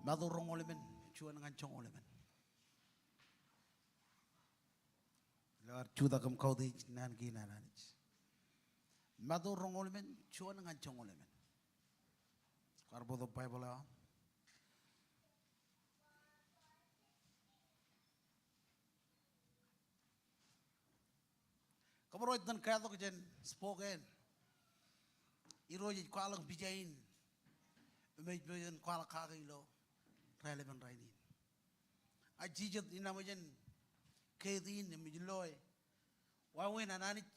Matu roñoul emān, juon ñan joñoul emān. Ilo ad jutak im kautiej naan kein an Anij. Matu roñoul emān, juon ñan joñoul emān. Kwaar bōktok Baibōḷ eo aṃ. Kōmro ej itōn ketok jān Spokane. Irooj ej kwaḷọk pija in im ej pojak in kwaḷọk kake ilo raelepen rainin. A jijet inaṃ ej en keet in im ej loe wāween an Anij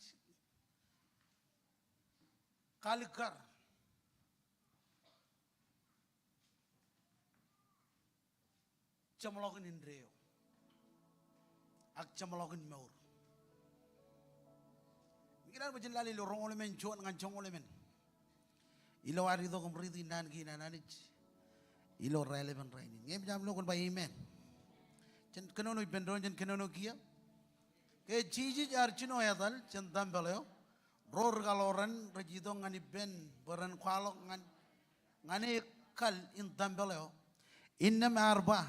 kalikkar jeṃḷọkin indeeo ak jeṃḷọkin mour. Ikōṇaan bwe jen lale ilo roñoul emān, juon ñan joñoul emān. Ilo ad itok im riiti naan kein an Anij ilo raelepen rainin. Ñe eṃōj aṃ lo kwōn ba amen. Jen kōnono ippān doon, jen kōnono kiiō. Ke Jisōs ear jino etal jān tempel eo, ro rikaḷoran rej itok ñan ippān bwe ren kwaḷọk ñan, ñan e kal in tempel eo. Innām ear ba,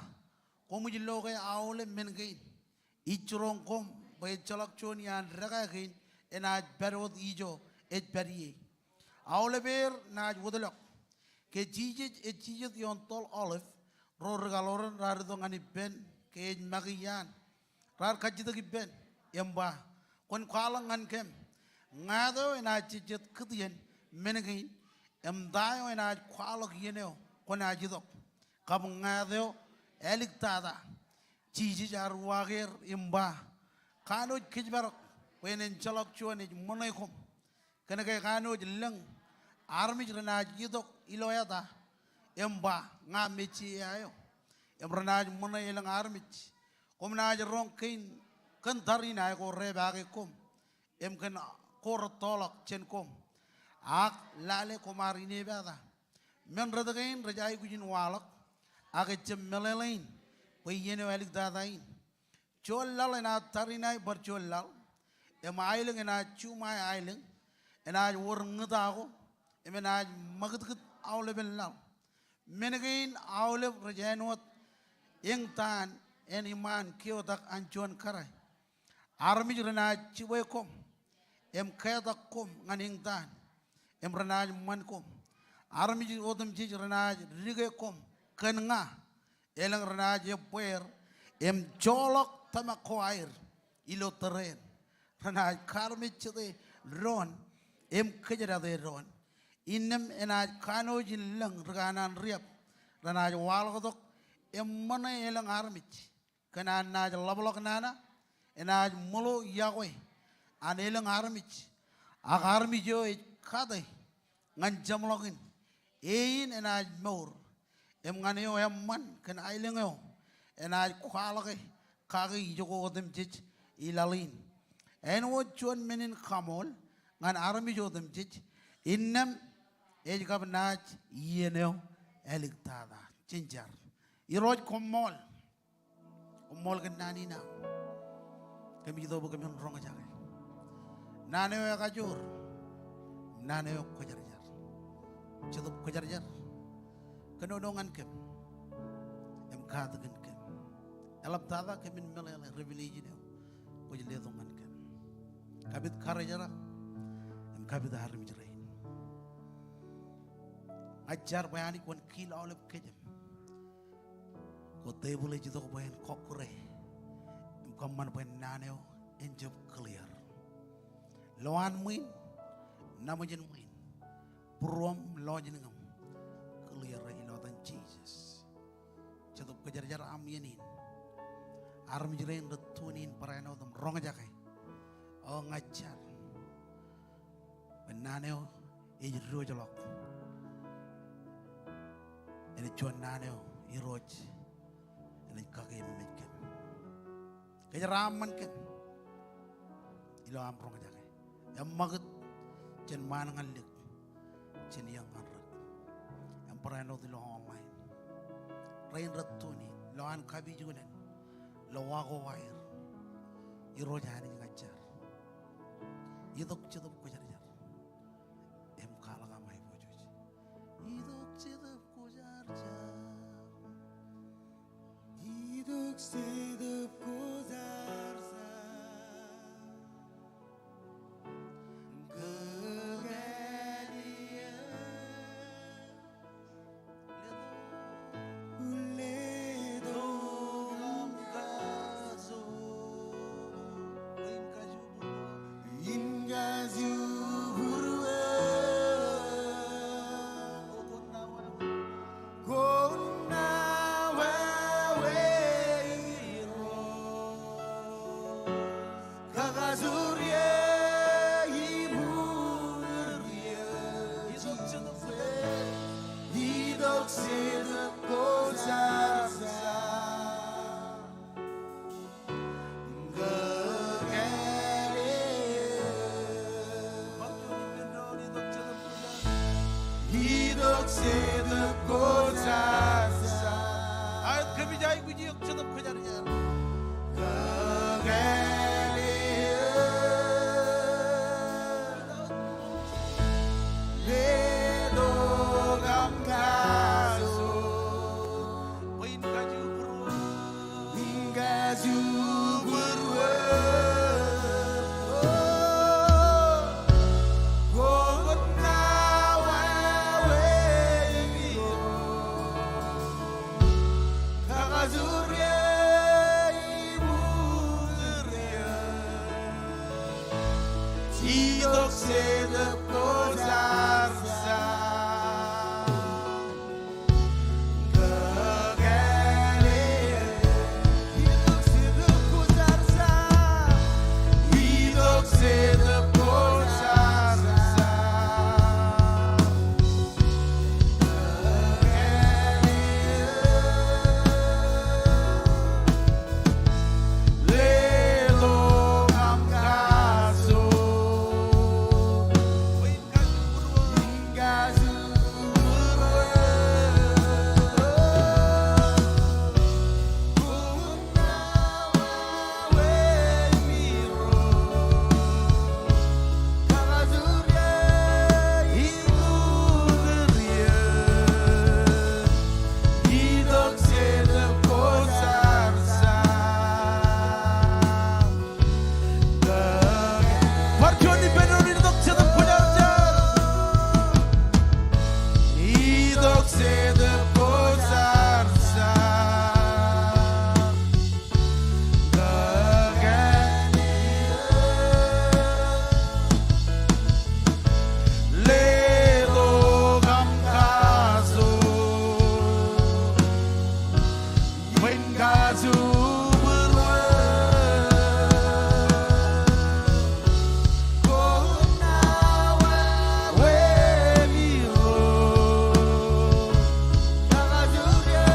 koṃij lo ke aolep men kein ij jiroñ koṃ bwe ejjeḷọk juon iaan dekā kein enaaj pād wōt ijo ej pād ie. Aolepeer naaj wōtlọk. Ke Jisōs ej jijet ioon Toḷ Olive, ro rikaḷoran raar itok ñan ippān ke ej make iaan. Raar kajjitōk ippān im ba, kwōn kwaḷọk ñan kōm, ñāāt eo enaaj jejjet kitien men kein, im ta eo enaaj kwaḷọk iien eo kwōnaaj itok? Kab ñāāt eo āliktata? Jisōs ear uwaak er im ba, kanooj kōjparok bwe en ejjeḷọk juon ej ṃōṇe koṃ. Kōnke kanooj lōñ armej renaaj itok ilo eta im ba, ña Mesaia eo. Im renaaj ṃōṇe elōñ armej. Koṃ naaj roñ kein kōn tariṇae ko repaake koṃ im kōn ko rettoḷọk jān koṃ. Ak lale koṃ ar inepata. Men rot kein rej aikuj in waḷọk, ak ejjab meḷeḷein bwe iien eo āliktata in. Juon laḷ enaaj tariṇae bar juon laḷ, im aelōñ enaaj juṃae aelōñ, enaaj wōr ñūta ko, im enaaj ṃakūtkūt aolepen laḷ. Men kein aolep rej āinwōt eñtaan en iṃaan keotak an juon kōrā. Armej renaaj jibwe koṃ im ketak koṃ ñan eñtaan, im renaaj ṃan koṃ. Armej otemjej renaaj dike koṃ kōn ña, elōñ renaaj ebbeer im joḷọk tōmak ko aer ilo tōre eṇ. Renaaj kaarmejjete doon im kōjdate doon. Innām enaaj kanooj in lōñ ri kanaan riab renaaj waḷọktok im ṃōṇe elōñ armej. Kōn an naaj ḷapḷọk nana, enaaj ṃōḷo yokwe an elōñ armej. Ak armej eo ej kate ñan jeṃḷọkin, e in enaaj mour. Im ñan eo eṃṃan kōn aelōñ eo enaaj kwaḷọke kake ijoko otemjej i laḷ in. Āinwōt juon men in kaṃool ñan armej otemjej, innām ej kab naaj iien eo āliktata. Jen jar. Irooj, koṃṃool. Koṃṃool kōn naan in aṃ. Kōmij itok bwe kōmin roñjake naan eo ekajoor, naan eo kwōjarjar. Jetōb Kwōjarjar, kōnono ñan kōm im katakin kōm. Eḷaptata kōmin meḷeḷe revelation eo kwōj letok ñan kōm. Kapit karijera im kapit armej rein. Ña ij jar bwe Anij kwōn kiil aolep kōjām. Ko tebōḷ ej itok bwe en kọkkure im kōṃṃan bwe naan eo en jab clear. Lowaan ṃwiin, naṃōj in ṃwiin, būruōṃ, lọjilñōṃ, clear ilo etan Jisōs. Jetōb Kwōjarjar, aṃ iien in. Armej rein rej tune in barāinwōt eo im roñjake. O, ña ij jar bwe naan eo ej diwōjḷọk. Enaaj juon naan eo Irooj enaaj kakememej kōm. Kōjeraaṃṃan kōm ilo aṃ roñjake. Eṃṃakūt jān ṃaan ñan lik, jān iiō ñan rūk, im barāinwōt ilo online. Rein rej tune in, lowaan kapijuknen, lo wa ko aer. Irooj Anij, ña ij jar. Itok Jetōb Kwōjarjar im kwaḷọk aṃ aiboojoj. Itok Jetōb Kwōjarjar. Setōb Kwōjarjar. Aet kōmij aikuj eok Jetōb Kwōjarjar. Letok aṃ kajoor. Bwe in kaju būruō. Kaju būruō. Kwōn wāween ilo kakajoor eō im uñūr eō. Itok Jetōb Kwōjarjar. Bar juon ippān doon in itok Jetōb Kwōjarjar. Itok Jetōb Kwōjarjar. Letok aṃ kajoor. Bwe in kaju būruō. Kwōn wāween ilo kakajoor eō.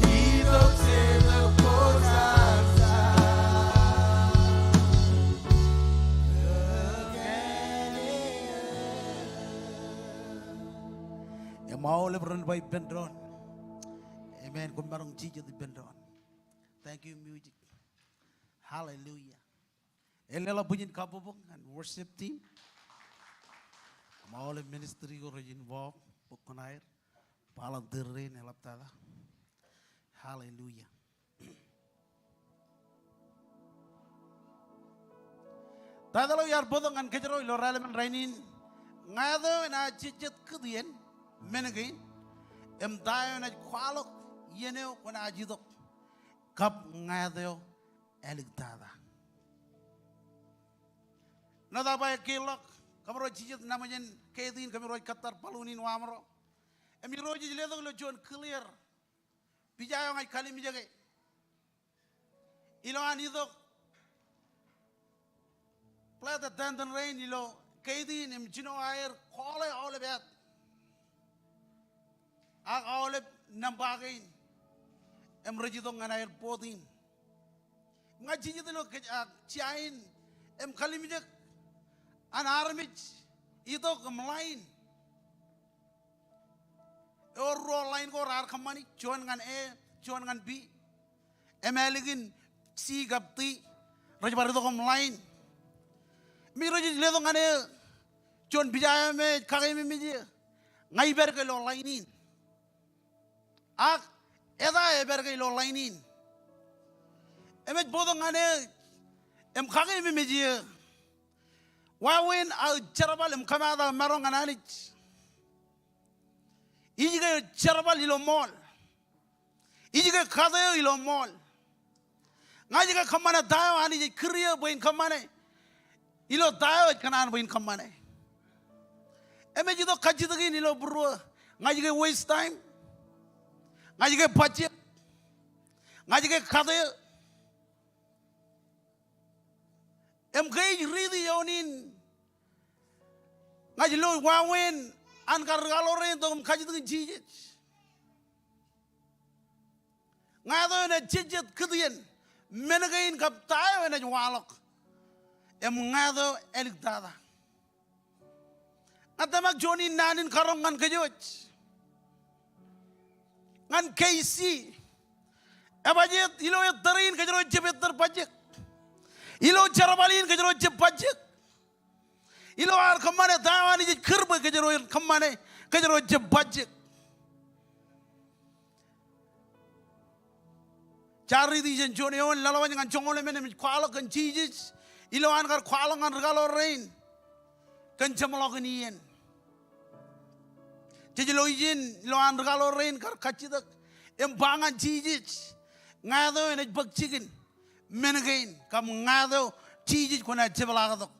Itok Jetōb Kwōjarjar. Im aolep ren ba ippān doon. Amen. Koṃ maroñ jijet ippān doon. Thank you, music. Hallelujah. Eḷḷā bwijin kabbokbok ñan worship team. Im aolep ministry ko rej involve, bōk kuṇaer. Volunteer rein eḷaptata. Hallelujah. Taitōḷ eo iar bōktok ñan kōjro ilo raelepen rainin, ñāāt eo enaaj jejjet kūtien men kein, im ta eo enaaj kwaḷọk iien eo kwōnaaj itok kab ñāāt eo āliktata. Ṇo ta ba ekkejḷọk, kōmro jijet nabōjān ketin, kōmro ej kōttar balloon in waamro. Im Irooj ej letok ilo juon clear pija eo ña ij kalimjeke ilo an itok flight attendant rein ilo gate in im jino aer kọọle aolep ad ak aolep nōṃba kein im rej itok ñan airport in. Ña ij jijet ilo kōj, ah, jea in im kalimjek an armej itok im line. Ewōr ruo line ko raar kōṃṃani, juon ñan A, juon ñan B. Im ālikin C kab D, rej bar itok im line. Im Irooj ej letok ñan eō, juon pija eo me ej kakeememej eō, ña ij pād ke ilo line in. Ak eta epād ke ilo line in. Im ej bōktok ñan eō im kakeememej eō. Wāween aō jerbal im kōmaat aō maroñ ñan Anij. Ij ke jerbal ilo ṃool. Ij ke kate eō ilo ṃool. Ña ij ke kōṃṃane ta eo Anij ej kūr eō bwe in kōṃṃane ilo ta eo ej kōṇaan bwe in kōṃṃane. Im ej itok kajjitōk in ilo būruō. Ña ij ke waste time. Ña ij ke bajjek. Ña ij ke kate eō. Im ke ij riiti eoon in, ña ij lo wāween an kar kaḷoor in tok im kajjitōkin Jisōs. Ñāāt eo enaaj jejjet kūtien men kein kab ta eo enaaj waḷọk. Im ñāāt eo āliktata. Ña tōmak juon in naan in karoñ ñan kōj wōj. Ñan K C. Ebajjeet ilo ettōr in kōjro ejjab ettōr bajjek. Ilo jerbal in kōjro ejjab bajjek. Ilo ad kōṃṃane ta eo Anij ej kūr bwe kōjro en kōṃṃane, kōjro ejjab bajjek. Jaar riiti jān juon eoon laḷwaj ñan joñoul emān im ej kwaḷọk kōn Jisōs ilo an kar kwaḷọk ñan ri kaḷoor rein kōn jeṃḷọkin iien. Jej lo ijin ilo an ri kaḷoor rein kar kajjitōk im ba ñan Jisōs, ñāāt eo enaaj bōk jikin men kein, kab ñāāt eo Jisōs kwōnaaj jepḷaaktok.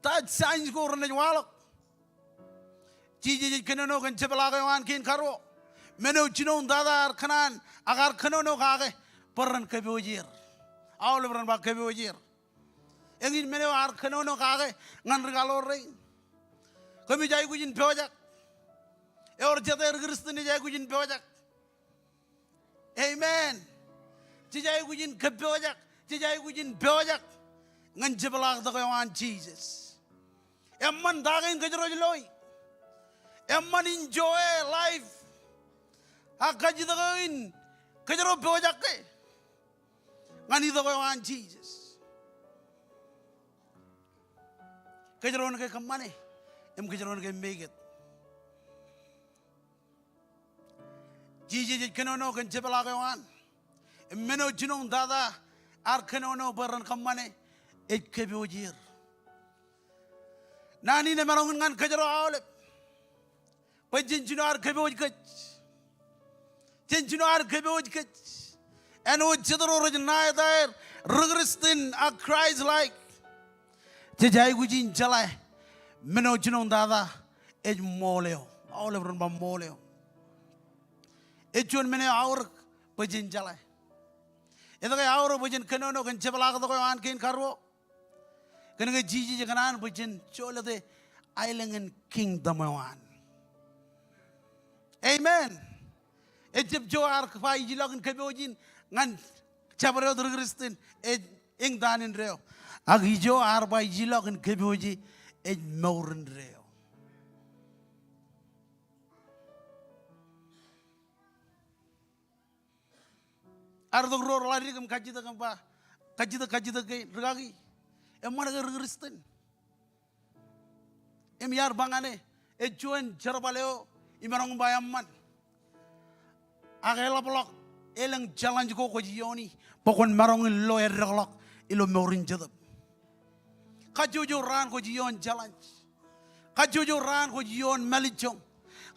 Ta signs ko renaaj waḷọk? Jisōs ej kōnono kōn jepḷaak eo an kein karuo. Men eo jinoin tata ear kōṇaan ak ear kōnono kake bwe ren kōpooje er. Aolep ren ba kōpooje er. Eñin men eo ear kōnono kake ñan ri kaḷoor rein. Kōmij aikuj in pojak. Ewōr jete ri Kristian ej aikuj in pojak? Amen. Jej aikuj in kōppojak, jej aikuj in pojak ñan jepḷaaktok eo an Jisōs. Eṃṃan ta kein kōjro ej loi. Eṃṃan enjoy life. Ak kajjitōk eo in kōjro pojak ke ñan itok eo an Jisōs. Kōjro en ke kōṃṃane im kōjro en ke make it. Jisōs ej kōnono kōn jepḷaak eo an. Im men eo jinoin tata ear kōnono bwe ren kōṃṃane ej kōpooje er. Naan in emaroñ in ñan kōjro aolep. Bwe jen jino ad kōpooj kōj. Jen jino ad kōpooj kōj. Āinwōt jet ro rej ṇa etaer ri Kristian ak Christ-like. Jej aikuj in jeḷā men eo jinoin tata ej ṃool eo. Aolep ren ba ṃool eo. Ej juon men eo aorōk bwe jen jeḷā. Etke aorōk bwe jen kōnono kōn jepḷaaktok eo an kein karuo? Kōnke Jisōs ej kōṇaan bwe jen jolōte aelōñ in kingdom eo an. Amen. Ejjab ijo ear ba ij ilọk in kōpooj in ñan jabdewōt ri Kristian ej eñtaan indeeo. Ak ijo ear ba ij ilọk in kōpooje ej mour indeeo. Ear itok ro reḷadik im kajjitōk im ba, kajjitōk, kajjitōk kein, rikaki. Eṃṃan ke ri Kristian? Im iar ba ñan e, ej juon jerbal eo imaroñ in ba eṃṃan. Ak eḷapḷọk elōñ challenge ko kwōj iooni bwe kwōn maroñ in lo eddekḷọk ilo mour in jetōb. Kajjojo raan kwōj ioon challenge. Kajjojo raan kwōj ioon mālejjoñ.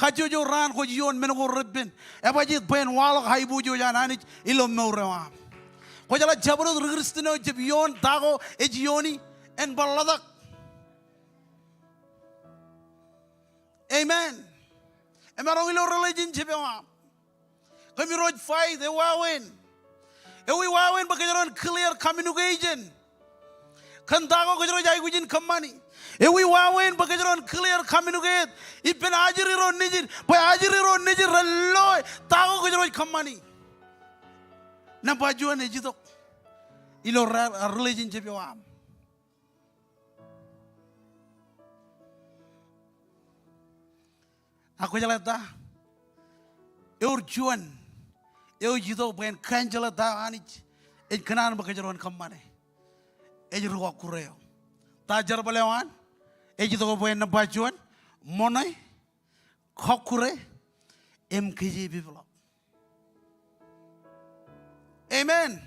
Kajjojo raan kwōj ioon men ko repen. Ebajjeet bwe en waḷọk aiboojoj an Anij ilo mour eo aṃ. Kwōjeḷā jabdewōt ri Kristian eo ejjab ioon ta ko ej iooni, en bar ḷotak. Amen. Emaroñ ilo relationship eo aṃ. Kōmro ej fight, ewāween. Ewi wāween bwe kōjro en clear communication kōn ta ko kōjro ej aikuj in kōṃṃani? Ewi wāween bwe kōjro en clear communicate ippān ajri ro nejid, bwe ajri ro nejid ren loe ta ko kōjro ej kōṃṃani? Nōṃba juon, ej itok ilo re-, relationship eo aṃ. Ak kwōjeḷā ta? Ewōr juon eo ej itok bwe en kanjeḷā ta eo Anij ej kōṇaan bwe kōjro en kōṃṃane. Ej ri kọkkure eo. Ta jerbal eo an? Ej itok bwe en nōṃba juon, ṃoṇe, kọkkure, im kōjepepḷọk. Amen.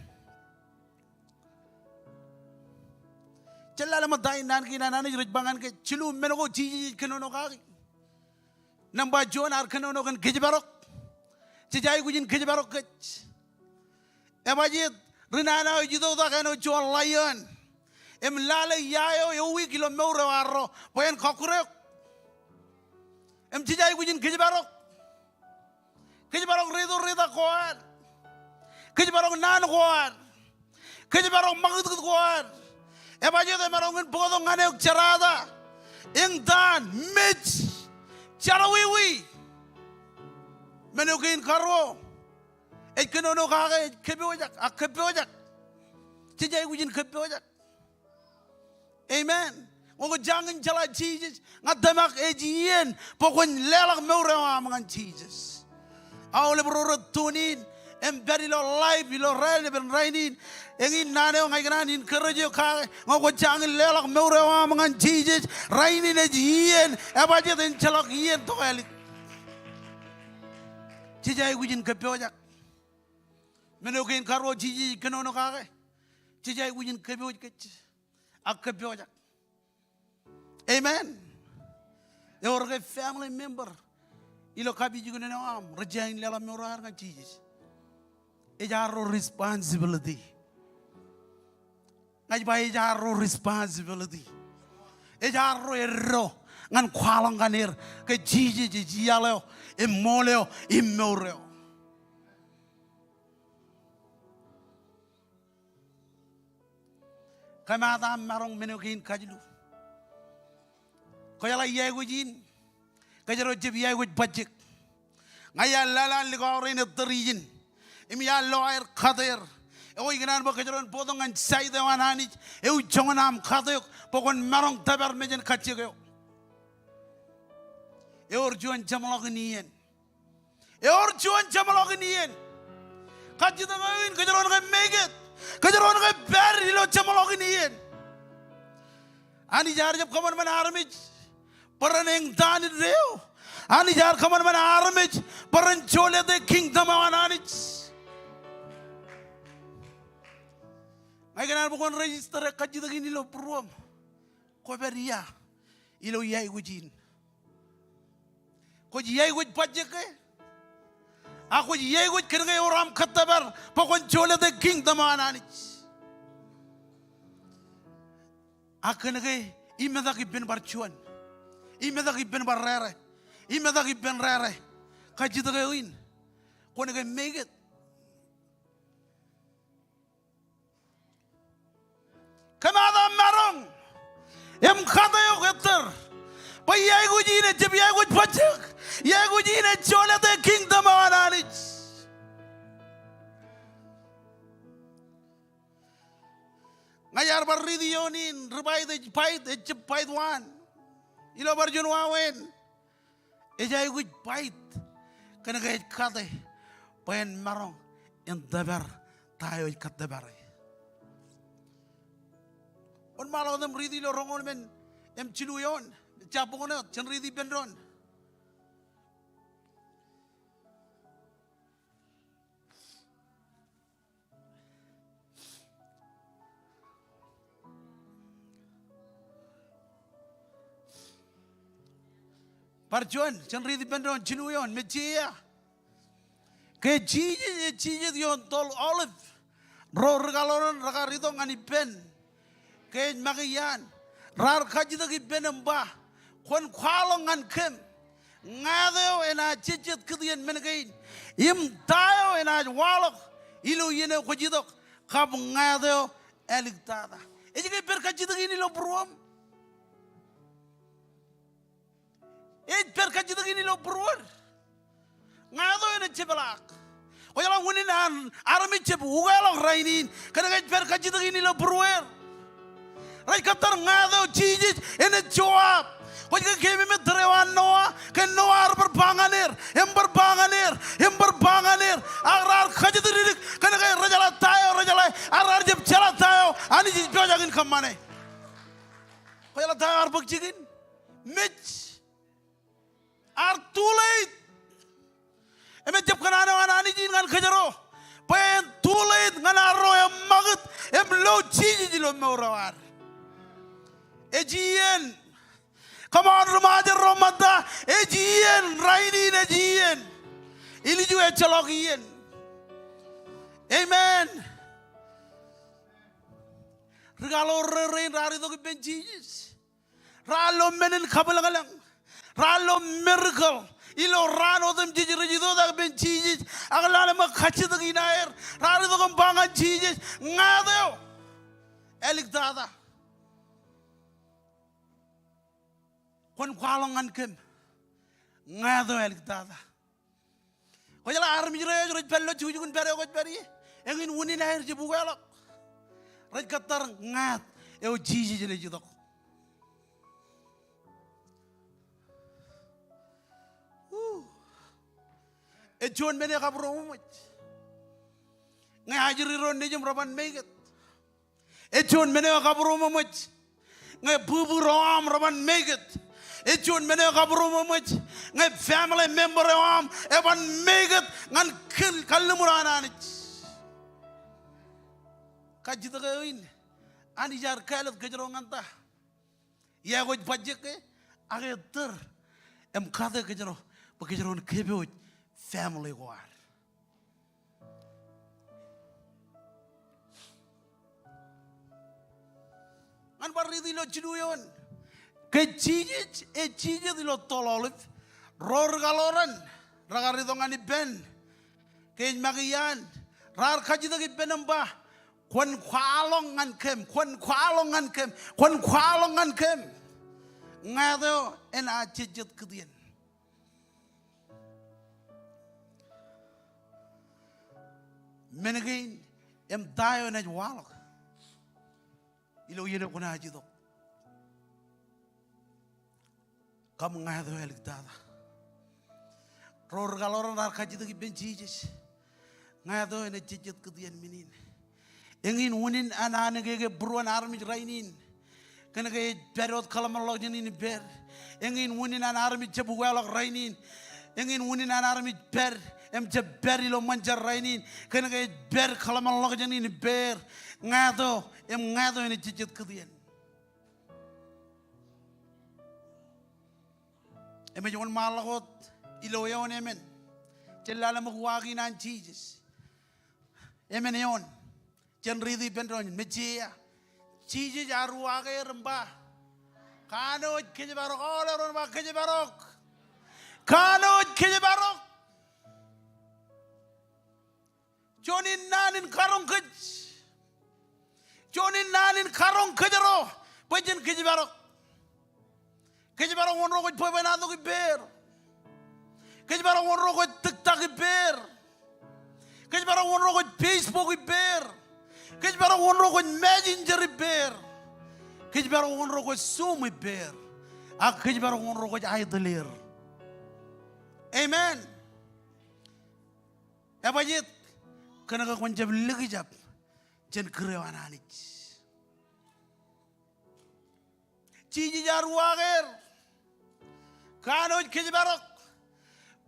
Jen lale ṃōk ta in naan kein an Anij rej ba ñan kōj. Jilu men ko Jisōs ej kōnono kaki. Nōṃba juon, ear kōnono kōn kōjparok. Jej aikuj in kōjparok kōj. Ebajjeet ri nana eo ej itok tok āinwōt juon lion im lale ia eo ewiik ilo mour eo arro bwe en kọkkure eok. Im jej aikuj in kōjparok. Kōjparok reto reta ko ad. Kōjparok naan ko ad. Kōjparok ṃakūtkūt ko ad. Ebajjeet emaroñ in bōktok ñan eok jerata, eñtaan, mej, jerọwiwi. Men eo kein karuo ej kōnono kake ej kōpooj ak, ak kōpooj ak. Jej aikuj in kōpooj ak. Amen. Ñe kwō jañin jeḷā Jisōs, ña tōmak ej iien bwe kwōn leḷọk mour eo aṃ ñan Jisōs. Aolep ro rej tune in im pād ilo live ilo raelepin rainin, eñin naan eo ña ikōṇaan encourage eok kake, ñe kwō jañin leḷọk mour eo aṃ ñan Jisōs, rainin ej iien, ebajeet enjeḷọk iien tok ālik. Jej aikuj in kōppojak. Men eo kein karuo Jisōs ej kōnono kake, jej aikuj in kōpooj kōj ak kōppojak. Amen. Ewōr ke family member ilo kapijuknen eo aṃ rej jañin leḷọk mour eo ad ñan Jisōs, ej arro responsibility. Ña ij ba ej arro responsibility. Ej arro eddo ñan kwaḷọk ñan er ke Jisōs ej iaḷ eo im ṃool eo im mour eo. Kōmaat aṃ maroñ men eo kein kajilu. Kwōjeḷā iaikuj in, kōjro jab iaikuj bajjek. Ña iar lale an likao rein ettōr ijin im iar lo aer kate er. Eo ikōṇaan bwe kōjro en bōktok ñan side eo an Anij eo joñan aṃ kate eok bwe kwōn maroñ tōpar mejān kajjik eo. Ewōr juon jeṃḷọkin iien. Ewōr juon jeṃḷọkin iien. Kajjitōk eo in kōjro en ke make it. Kōjro en ke pād ilo jeṃḷọkin iien. Anij ear jab kōṃanṃan armej bwe ren eñtaan eo. Anij ear kōṃanṃan armej bwe ren jolete kingdom eo an Anij. Ña ikōṇaan bwe kwōn register e kajjitōk in ilo būruōṃ. Kwō pād ia ilo iaikuj in? Kwōj iaikuj bajjek ke? Ak kwōj iaikuj kōn ke ewōr aṃ kōttōpar bwe kwōn jolete kingdom eo an Anij? Ak kōn ke imetak ippān bar juon, imetak ippān bar rere, imetak ippān rere, kajjitōk eo in kwōn ke make it? Kōmaat aṃ maroñ im kate eok ettōr bwe iaikuj in ejjab iaikuj bajjek. Iaikuj in ej jolete kingdom eo an Anij. Ña iar bar riiti ioon in, ri-bait ej bait, ejjab bait waan. Ilo bar juon wāween ej aikuj bait kōn ke ej kate bwe en maroñ in tōpar ta eo ej kōttōpare. Wōnṃaanḷọk wōt im riiti ilo roñoul emān im jilu eoon, jabōk ṇe wōt, jen riiti ippān doon. Bar juon, jen riiti ippān doon, jilu eoon, mejje ia. Ke Jisōs ej jijet ioon toḷ Olive, ro ri-kaḷoran rekar itok ñan ippān ke ej make iaan, raar kajjitōk ippān im ba, kwōn kwaḷọk ñan kōm ñāāt eo enaaj jejjet kūtien men kein im ta eo enaaj waḷọk ilo iien eo kwōj itok, kab ñāāt eo āliktata. Ej ke pād kajjitōk in ilo būruōṃ? Ej pād kajjitōk in ilo būruod? Ñāāt eo enaaj jepḷaak. Kwōjeḷā unin an armej jab ukeḷọk rainin kōn ke ej pād kajjitōk in ilo būrueir. Rej kōttar ñāāt eo Jisōs enaaj joab. Kwōj ke keememej tōre eo an Noa, ke Noa ear bar ba ñan er, im bar ba ñan er, im bar ba ñan er. Ak raar kajjitōk dikdik kōn ke rejeḷā ta eo rejeḷā, ak raar jab jeḷā ta eo Anij ej pojak in kōṃṃane. Kwōjeḷā ta eo ear bōk jikin? Mej. Ear too late. Im ejjab kōṇaan eo an Anij in ñan kōjro bwe en too late ñan arro eṃṃakūt im lo Jisōs ilo mour eo ad. Ej iien. Come on, ri-Ṃajeḷ ro ṃōtta, ej iien, rainin ej iien. Ilju ejjeḷọk iien. Amen. Ri-kaḷoran rein raar itok ippān Jisōs. Raar lo men in kabwilōñlōñ. Raar lo miracle. Ilo raan otemjej rej itoitak ippān Jisōs ak lale ṃōk kajjitōk in aer, raar itok im ba ñan Jisōs, ñāāt eo āliktata. Kwōn kwaḷọk ñan kōm ñāāt eo āliktata. Kwōjeḷā armej ro rej pād ilo jukjuk in pād eo kwōj pād ie, eñin unin aer jab ukeḷọk. Rej kōttar ñāāt eo Jisōs enaaj itok. Juon men eo kabūroṃōṃōj. Ñe ajri ro nejiṃ reban make it. Ej juon men eo kabūroṃōṃōj. Ñe bwibwi ro aṃ reban make it. Ej juon men eo kabūroṃōṃōj. Ñe family member eo aṃ eban make it ñan kal-, kalliṃur an Anij. Kajjitōk eo in, Anij ear kāālōt kōjro ñan ta? Iọkwe ej bajjek ke, ak ettōr im kate kōjro bwe kōjro en kōpooj family ko ad. Ñan bar riiti ilo jilu eoon. Ke Jisōs ej jijet ilo toḷ Ōḷip, ro ri kaḷoran rekar itok ñan ippān ke ej make iaan, raar kajjitōk ippān im ba, "Kwōn kwaḷọk ñan kōm, kwōn kwaḷọk ñan kōm, kwōn kwaḷọk ñan kōm." Ñāāt eo enaaj jejjet kūtien? Men kein im ta eo enaaj waḷọk ilo iien eo kwōnaaj itok? Kab ñāāt eo āliktata? Ro ri kaḷoran raar kajjitōk ippān Jisōs. Ñāāt eo enaaj jejjet kūtien men in? Eñin unin an aneke ke būruon armej rainin, kōnke ej pād wōt kōḷmānḷọkjeṇ in ippād. Eñin unin an armej jab ukeḷọk rainin. Eñin unin an armej pād im jab pād ilo ṃōn jar rainin, kōnke ej pād kōḷmānḷọkjeṇ in ippād. Ñāāt eo im ñāāt eo enaaj jejjet kūtien? Im ej wōnṃaanḷọk wōt ilo eoon emān. Jen lale ṃōk uwaak in an Jisōs. Emān eoon. Jen riiti ippān doon, Messiah. Jisōs ear uwaak er im ba, "Kanooj kōjparok." Aolep ro ba, "Kōjparok." Kanooj kōjparok. Juon in naan in karoñ kōj. Juon in naan in karoñ kōjro bwe jen kōjparok. Kōjparok wōn ro kwōj bwebwenato ippāer. Kōjparok wōn ro kwōj TikTok ippāer. Kōjparok wōn ro kwōj Facebook ippāer. Kōjparok wōn ro kwōj Messenger ippāer. Kōjparok wōn ro kwōj Zoom ippāer. Ak kōjparok wōn ro kwōj idle er. Amen. Ebajjeet? Kōnke kwōn jab likjab jān kūr eo an Anij. Jisōs ear uwaak er, "Kanooj kōjparok,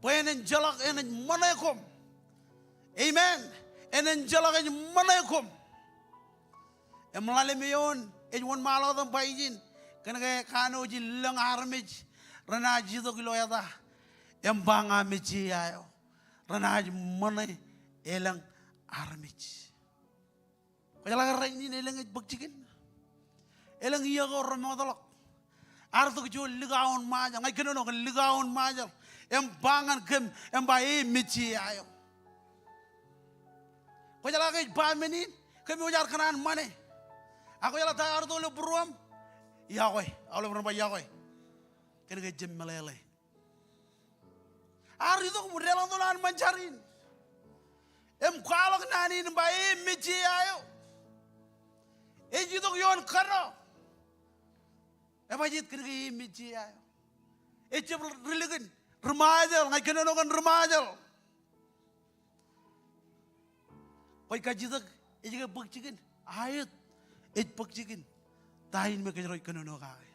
bwe en enjeḷọk enaaj ṃōṇe koṃ." Amen. "En enjeḷọk ej ṃōṇe koṃ." Im ḷalem eoon ej wōnṃaanḷọk wōt im ba ijin, kōnke kanooj in lōñ armej renaaj itok ilo eta im ba ña Messiah eo, renaaj ṃōṇe elōñ armej. Kwōjeḷā ke rainin elōñ ej bōk jikin? Elōñ iiō ko remootḷọk. Ear tok juon likao in Ṃajeḷ, ña ij kōnono kōn likao in Ṃajeḷ, im ba ñan kōm, im ba e Messiah eo. Kwōjeḷā ke ej ba men in, kōm eo jaar kōṇaan ṃane. Ak kwōjeḷā ta ear itok ilo būruōṃ? Iọkwe. Aolep ren ba iọkwe. Kōnke ejjab meḷeḷe. Ear itok im deḷọñtok naan ṃōn jar in im kwaḷọk naan in im ba e Messiah eo. Ej itok ioon kōdọ. Ebajjeet? Kōnke e Messiah eo. Ejjab ri likin, ri Ṃajeḷ, ña ij kōnono kōn ri Ṃajeḷ. Kwōj kajjitōk ej ke bōk jikin? Aet, ej bōk jikin. Ta in me kōjro ej kōnono kake?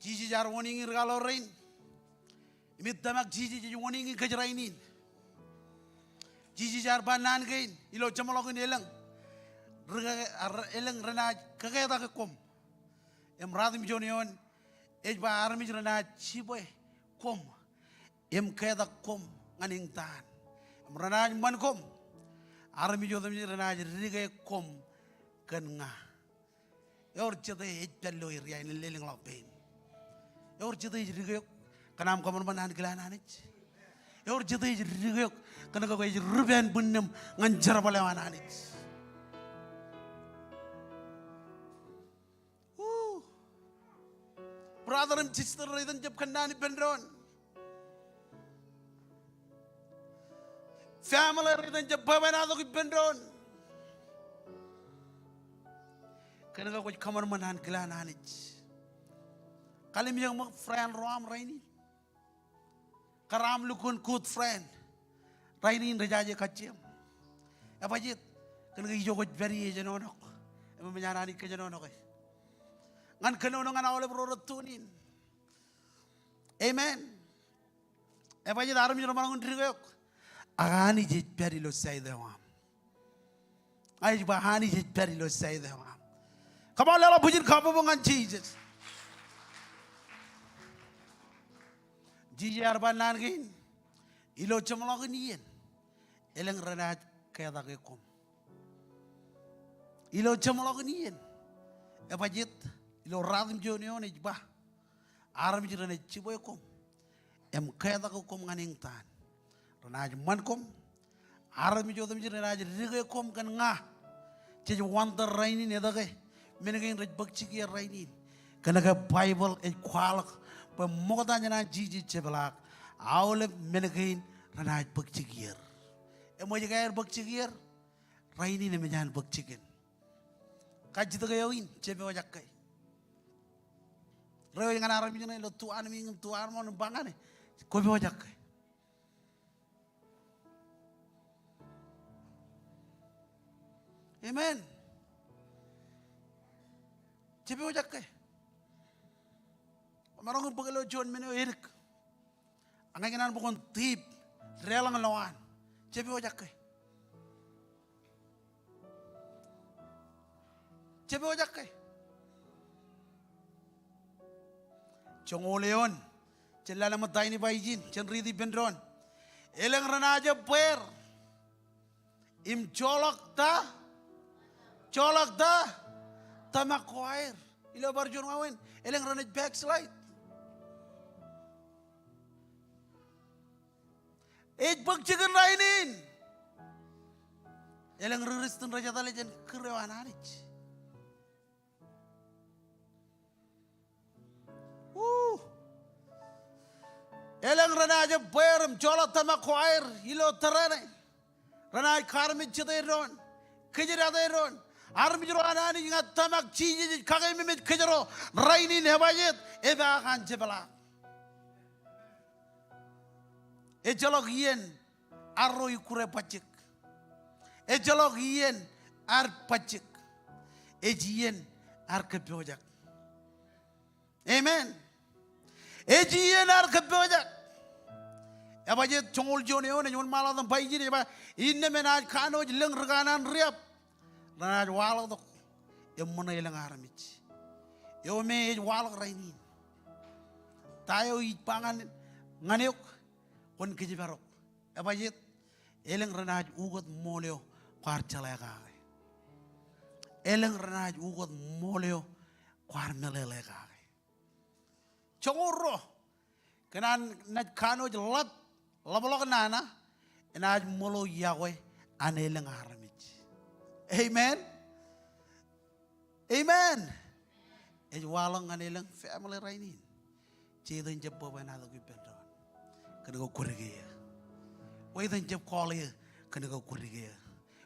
Jisōs ear warning ri kaḷoran in. Im ij tōmak Jisōs ej warning kōj rainin. Jisōs ear ba naan kein ilo jeṃḷọkin elōñ ri kake-, ar-, elōñ renaaj kaketak koṃ. Im ratimjuon eoon ej ba armej renaaj jibwe koṃ im ketak koṃ ñan eñtaan. Im renaaj ṃan koṃ. Armej otemjej renaaj dike koṃ kōn ña. Ewōr jete ej pād ilo area in, elōñḷọk pein? Ewōr jete ej dike eok kōn aṃ kōṃanṃan ankilaan Anij? Ewōr jete ej dike eok kōnke kwōj ripān bwinnem ñan jerbal eo an Anij? Woo. Brother im sister ro iten jab kōnnaan ippān doon. Family ro iten jab bwebwenato ippān doon. Kōnke kwōj kōṃanṃan ankilaan Anij. Kallimjek ṃōk friend ro aṃ rainin. Kar aṃ lukkuun good friend rainin rej jaje kajjieṃ. Ebajeet? Kōn ke ijo kwōj pād ie ejenoṇok im eṃōj an Anij kōjenoṇoke ñan kōnono ñan aolep ro rej tune in. Amen. Ebajeet? Armej remaroñ in dik eok. Ak Anij ej pād ilo side eo aṃ. Ij ba Anij ej pād ilo side eo aṃ. Come on, leḷọk bwijin kabbokbok ñan Jisōs. Jisōs ear ba naan kein, ilo jeṃḷọkin iien elōñ renaaj ketak e koṃ. Ilo jeṃḷọkin iien. Ebajeet? Ilo ruwatimjuon eoon ej ba armej renaaj jibwe koṃ im ketak e koṃ ñan eñtaan. Renaaj ṃan koṃ. Armej otemjej renaaj dik e koṃ kōn ña. Jej wonder rainin etke men kein rej bōk jikier rainin. Kōn ke Baibōḷ ej kwaḷọk bwe ṃokta jān an Jisōs jepḷaak, aolep men kein renaaj bōk jikier. Eṃōj ke aer bōk jikier? Rainin eṃōj an bōk jikin. Kajjitōk eo in, jepojak ke. Ro ej ñan armej ṇe ilo tuanmiiñ im tuanmooṇ im ba ñane, kwōpojak ke. Amen. Jepojak ke. Kwōmaroñ in bōk ilo juon men eo edik. Ak ña ikōṇaan bwe kwōn tip deḷọñ lowaan. Jepojak ke. Jepojak ke. Joñoul eoon, jen lale ṃōttan in ba ijin, jen riiti ippān doon. Elōñ renaaj ebbeer im joḷọk ta, joḷọk ta, tōmak ko aer. Ilo bar juon wāween, elōñ renaaj backslide. Ej bōk jikin rainin. Elōñ ri-Kristian rej etal jān kūr eo an Anij. Woo. Elōñ renaaj ebbeer im joḷọk tōmak ko aer ilo tōre ṇe. Renaaj kaarmejjete doon, kōjdate doon. Armej ro an Anij ña tōmak Jisōs ej kakeememej kōjro rainin. Ebajeet? Epaak an jepḷaak. Ejjeḷọk iien arro ikkure bajjek. Ejjeḷọk iien ad bajjek. Ej iien ad kōppojak. Amen. Ej iien ad kōppojak. Ebajeet? Joñoul juon eoon ej wōnṃaanḷọk im ba ijin, ej ba, innām enaaj kanooj lōñ ri kanaan riab renaaj waḷọktok eṃṃan elōñ armej. Eo me ej waḷọk rainin. Ta eo ij ba ñan, ñan eok, kwōn kōjparok. Ebajeet? Elōñ renaaj ukōt ṃool eo kwaar jeḷā kake. Elōñ renaaj ukōt ṃool eo kwaar meḷeḷe kake. Joñoul ruo, kōn an naaj kanooj ḷap, ḷapḷọk nana, enaaj ṃōḷo yokwe an elōñ armej. Amen. Amen. Ej waḷọk ñan elōñ family rainin. Jeiū iten jab bwebwenato ippa doon kōn ke kwō dike eō? Wō iten jab call eō kōn ke kwō dike eō?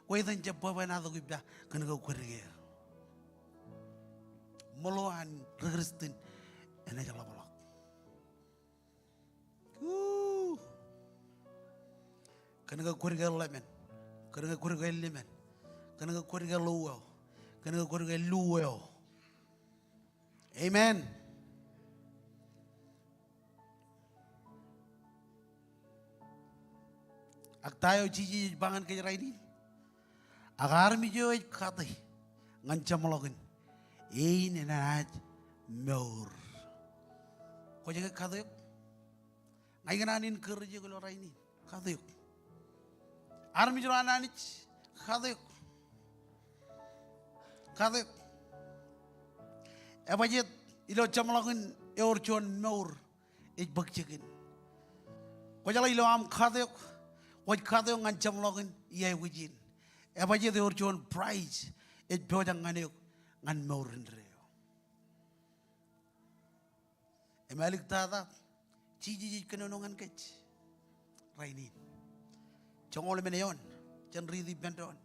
Wō iten jab bwebwenato ippa kōn ke kwō dike eō? Ṃōḷo an ri-Kristian enaaj ḷapḷọk. Woo. Kōn ke kwō dike ḷemān. Kōn ke kwō dike ḷemān. Kōn ke kwō dike ḷueo. Kōn ke kwō dike ḷueo. Amen. Ak ta eo Jisōs ej ba ñan kōj rainin? Ak armej eo ej kate ñan jeṃḷọkin, e in enaaj mour. Kwōj ke kate eok? Ña ikōṇaan encourage eok ilo rainin. Kate eok. Armej ro an Anij, kate eok. Kate eok. Ebajeet? Ilo jeṃḷọkin ewōr juon mour ej bōk jikin. Kwōjeḷā ilo aṃ kate eok, kwōj kate eok ñan jeṃḷọkin iaikuj in. Ebajeet? Ewōr juon prize ej pojak ñan eok ñan mour indeeo. Im āliktata, Jisōs ej kōnono ñan kōj rainin. Joñoul emān eoon, jen riiti ippān doon.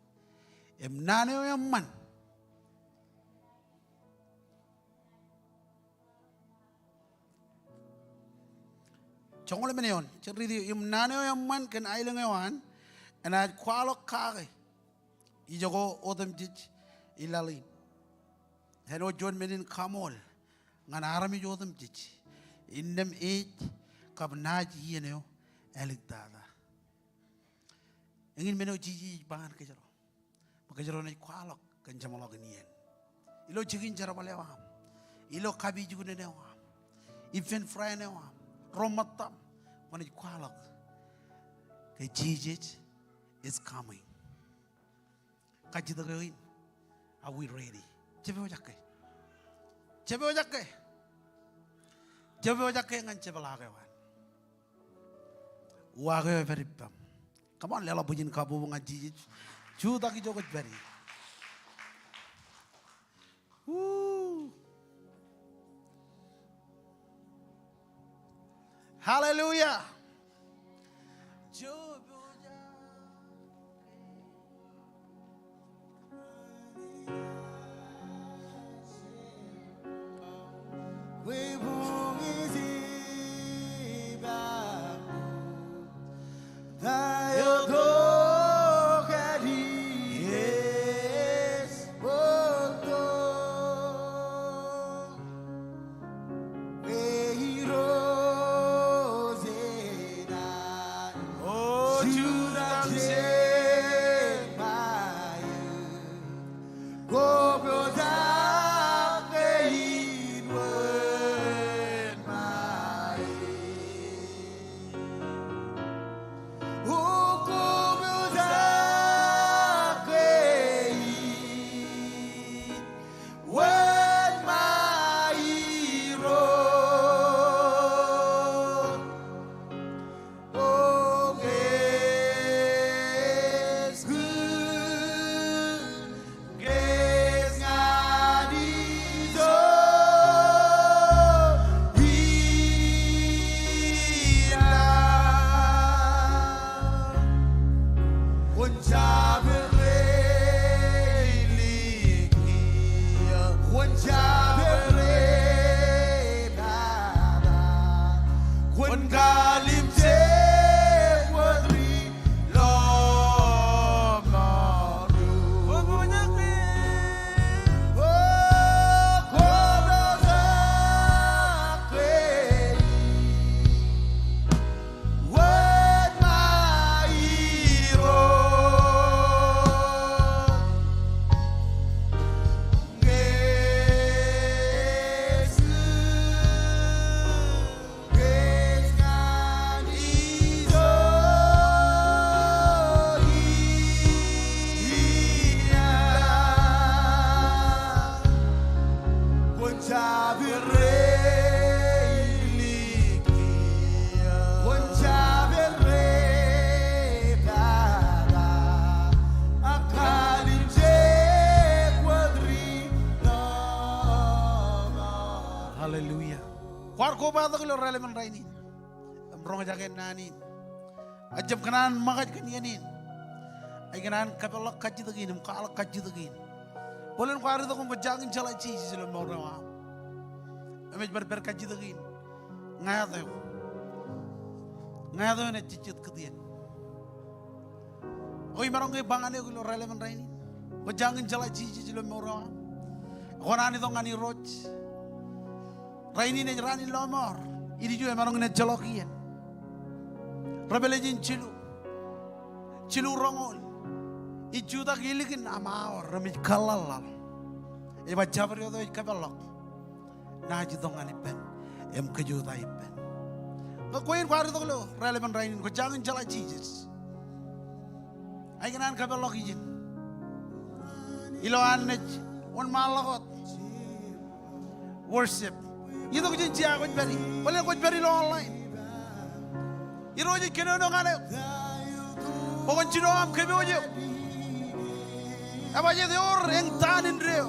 Im naan eo eṃṃan, joñoul emān eoon, jen riiti eo, im naan eo eṃṃan kōn aelōñ eo an enaaj kwaḷọk kake ijoko otemjej i laḷ in. Āinwōt juon men in kaṃool ñan armej otemjej, innām ej kab naaj iien eo āliktata. Eñin men eo Jisōs ej ba ñan kōjro. Bwe kōjro naaj kwaḷọk kōn jeṃḷọkin iien. Ilo jikin jerbal eo aṃ, ilo kapijuknen eo aṃ, ippān friend eo aṃ, ro ṃōttaṃ, kwōnaaj kwaḷọk ke Jesus is coming. Kajjitōk eo in, are we ready? Jepojak ke? Jepojak ke? Jepojak ke ñan jepḷaak eo an? Uwaak eo ej pād ippaṃ. Come on, leḷọk bwijin kabbokbok ñan Jisōs. Jutak ijo kwōj pād ie. Woo. Hallelujah. Hallelujah. Kwaar kobatok ilo raelepen rainin. Im roñjake naan in. Ejjab kōṇaan ṃōkaj kōn iien in. Ej kōṇaan kōpeḷḷọk kajjitōk in im kwaḷọk kajjitōk in. Bōlen kwaar itok im kwōjañin jeḷā Jisōs ilo mour eo aṃ. Im ej pād pād kajjitōk in. Ñāāt eo. Ñāāt eo enaaj jejjet kūtien. O imaroñ ke ba ñan eok ilo raelepen rainin? Kwōjañin jeḷā Jisōs ilo mour eo aṃ? Kwōṇaan itok ñan Irooj. Rainin ej raan in lọmọọr. Ilju emaroñ in ejjeḷọk iien. Revelation jilu, jilu roñoul. Ij jutak ilikin aṃ aor im ij kōḷḷaḷḷaḷ. Ej ba jabdewōt eo ej kōpeḷḷọk naaj itok ñan ippān im kōjota ippān. Ñe kwe in kwaar itok ilo raelepen rainin, kwōjañin jeḷā Jisōs, ej kōṇaan kōpeḷḷọk ijin. Ilo an naaj wōnṃaanḷọk wōt worship. Itok ijin jea kwōj pād ie. Bōlen kwōj pād ilo online, Irooj ej kōnono ñan eok bwe kwōn jino aṃ kōpooj eok. Ebajjeet ewōr eñtaan indeeo.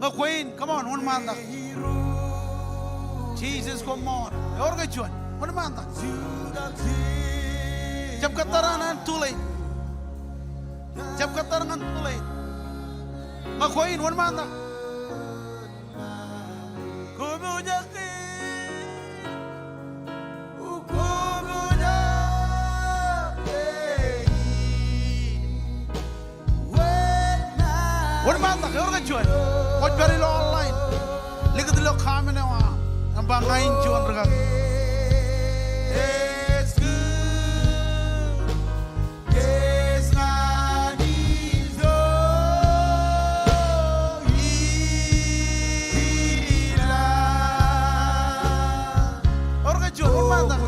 Ñe kwe in, come on, wōnṃaantak. Jisōs koṃṃool. Ewōr ke juon? Wōnṃaantak. Jab kōttar ñan too late. Jab kōttar ñan too late. Ñe kwe in, wōnṃaantak. Kōpooj eok ke Wōnṃaantak, ewōr ke juon? Kwōj pād ilo online. Likūt ilo comment eo aṃ. Im ba ña in juon rikaki. Ewōr ke juon, wōnṃaantak.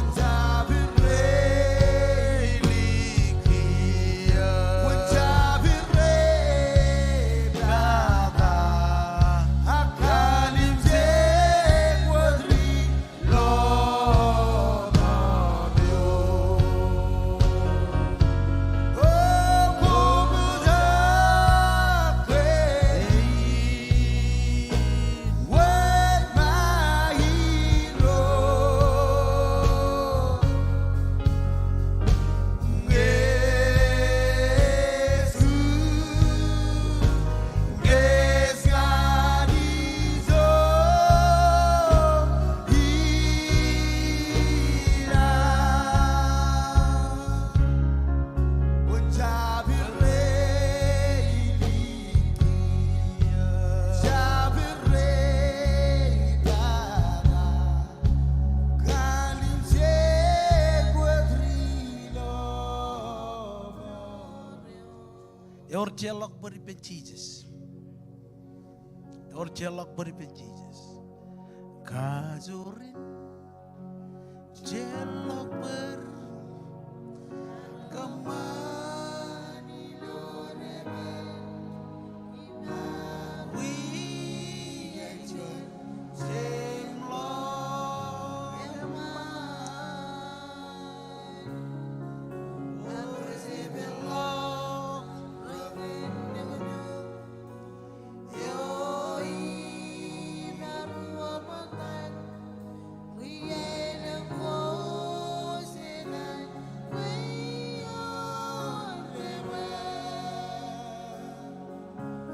Ewōr jeorḷọk bōd ippān Jisōs. Ewōr jeorḷọk bōd ippān Jisōs. Kajoor in jeorḷọk bōd kōṃṃan ilo debwāāl.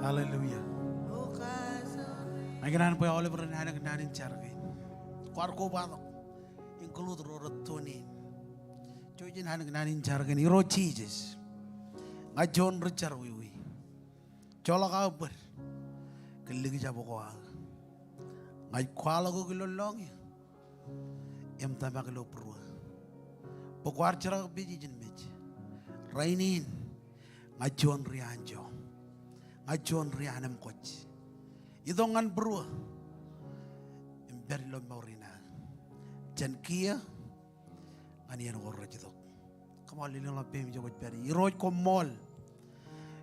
Hallelujah. Ña ikōṇaan bwe aolep ren anōk naan in jar kein. Kwaar kobatok, include ro rej tune in. Jouj im anōk naan in jar kein. Irooj Jisōs, ña juon ri jerọwiwi. Joḷọk aō bōd kōn likjab ko aō. Ña ij kwaḷọk eok ilo lọñiō im tōmak ilo būruō bwe kwaar jerakpeje ijin mej. Rainin ña juon ri anjọ. Ña juon ri anemkwōj. Itok ñan būruō im pād ilo mour in aō jān kiiō ñan iien ko rej itok. Come on, lelōñḷọk peiṃ ijo kwōj pād ie. Irooj, koṃṃool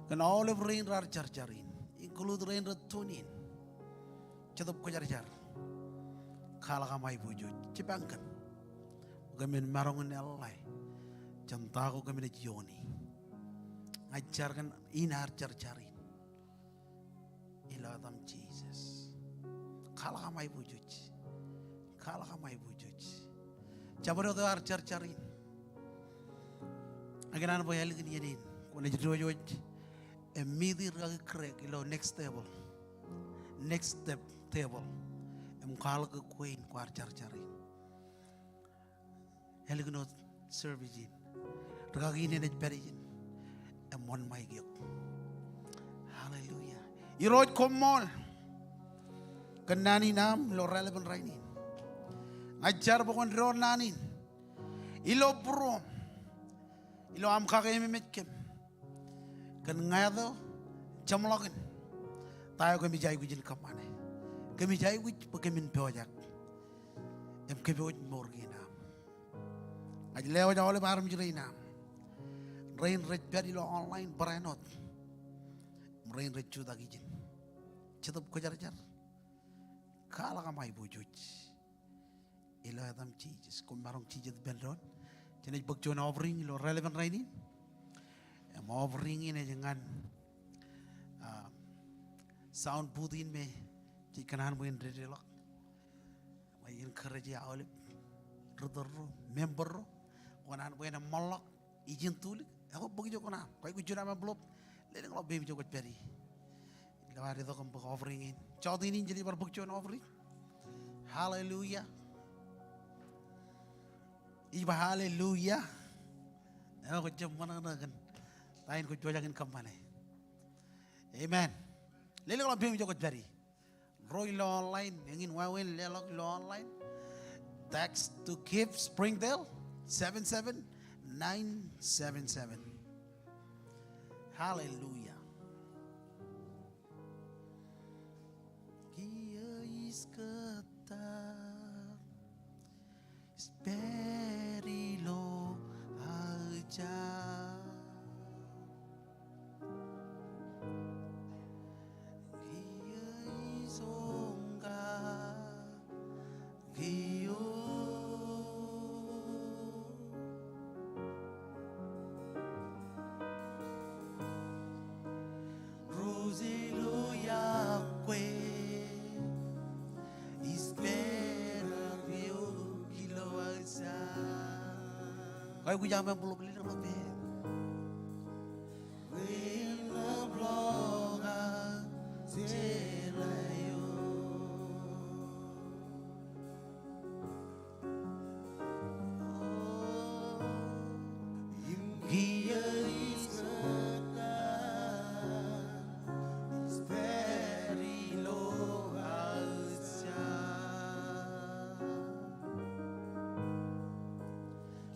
kōn aolep rein raar jarjar in, include rein rej tune in. Jetōb Kwōjarjar, kwaḷọk aṃ aiboojoj jipañ kōm bwe kōmin maroñ in eḷḷā jān ta ko kōm naaj iooni. Ña ij jar kōn in raar jarjar in. Ilo etaṃ Jisōs. Kwaḷọk aṃ aiboojoj. Kwaḷọk aṃ aiboojoj. Jabdewōt eo ear jarjar in, ña ikōṇaan bwe ālikin iien in kwōnaaj diwōjwōj im meet e rikaki Craig ilo next table. Next step table. Im kwaḷọk ke kwe in kwaar jarjar in. Ālikin wōt service in, rikaki in enaaj pād ijin im wōnṃaik eok. Hallelujah. Irooj, koṃṃool kōn naan in aṃ ilo raelepin rainin. Ña ij jar bwe kwōn door naan in ilo būruōṃ, ilo aṃ kakeememej kōm kōn ñāāt eo jeṃḷọk in ta eo kōmij aikuj in kōṃṃane. Kōmij aikuj bwe kōmin pojak im kōpooj mour kein aṃ. Ña ij lewōj aolep armej rein aṃ, rein rej pād ilo online barāinwōt im rein rej jutak ijin. Jetōb Kwōjarjar, kwaḷọk aṃ aiboojoj. Ilo etaṃ Jisōs, koṃ maroñ jijet ippān doon. Jenaaj bōk juon offering ilo raelepin rainin. Im offering in ej ñan, ah, sound booth in me jej kōṇaan bwe en dedeḷọk. Im ij encourage aolep ri tōl ro, member ro, kwō kōṇaan bwe en eṃṃanḷọk ijin tulik, ekwe bōk ijo kōṇaan. Kwōj aikuj juon aṃ envelope, lelōñḷọk peiṃ ijo kwōj pād ie. Ilo ad itok im bōk offering in. Jọteen in jej bar bōk juon offering. Hallelujah. Ij ba hallelujah. Ekwe kwōj jab ṃōṇōṇō kōn ta in kwōj pojak in kōṃṃane. Amen. Lelōñḷọk peiṃ ijo kwōj pād ie. Ro ilo online, eñin wāween leḷọk ilo online. Text to give Springdale seven seven nine seven seven. Hallelujah. Kiiō ij kōttar ij pād ilo aō jaak. Kiiō ij oñka kiiō. Ruj ilo iọkwe, ij pād eo ilo aō jaak. Kwe kwōj aṃ em bōlbōl ilo ṃōk peiṃ. Bwe en ḷap ḷọk aō jeḷā eo. Im kiiō ij kōttar ij pād ilo aō jaak.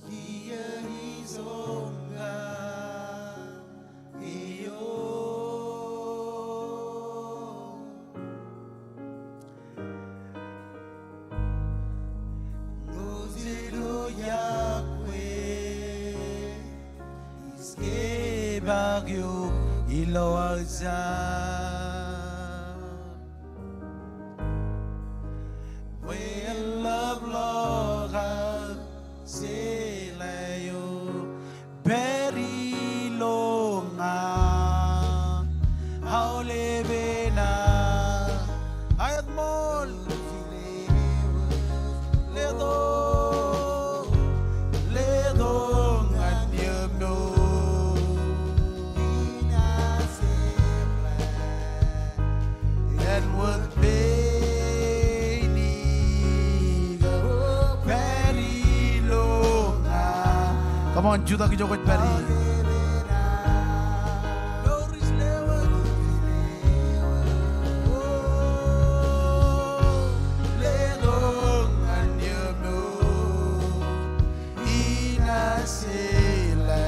Kiiō ij oñka kiiō. Ruj ilo iọkwe, ij kepaak eok ilo aō jaak. Bwe en ḷap ḷọk aō jeḷā eo pād ilo ña. Aolep enaaj aet ṃool. Letok, letok ñan iiō ṃōk. Āinwōt pein ikō pād ilo ña. Come on, jutak ijo kwōj pād ie. Letok ñan iiō ṃōk. Inaaj jeḷā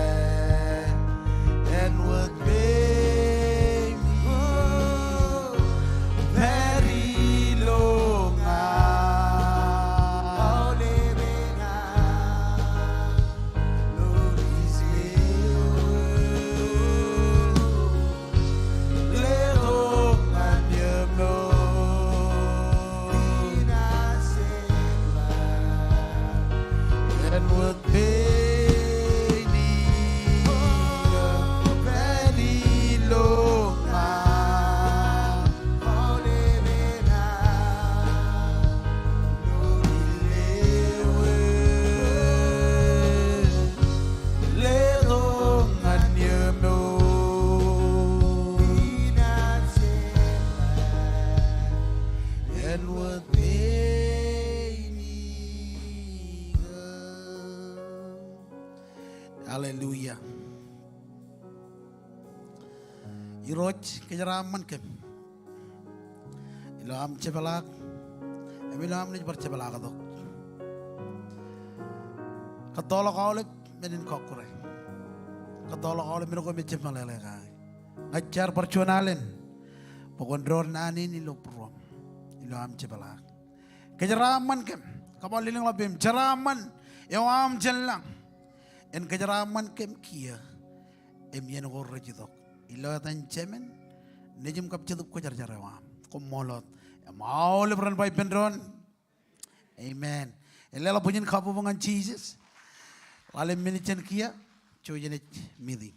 āinwōt pein ikō pād ilo ña. Hallelujah. Irooj, kōjeraaṃṃan kōm ilo aṃ jepḷaak im ilo aṃ naaj bar jepḷaaktok. Kōttoḷọk aolep men in kọkkure. Kōttoḷọk aolep men ko me jab meḷeḷe kake. Ña ij jar bar juon alen bwe kwōn door naan in ilo būruōṃ ilo aṃ jepḷaak. Kōjeraaṃṃan kōm. Come on, lelōñḷọk peiṃ, jeraaṃṃan eo aṃ jān lañ. En kōjeraaṃṃan kōm kiiō im iien ko rej itok. Ilo etan Jemān, Nejiṃ kab Jetōb Kwōjarjar eo aṃ. Koṃṃool wōt. Im aolep ren ba ippān doon, amen. Leḷọk bwijin kabbokbok ñan Jisōs. Ḷalem minit jān kiiō, jouj im naaj meeting.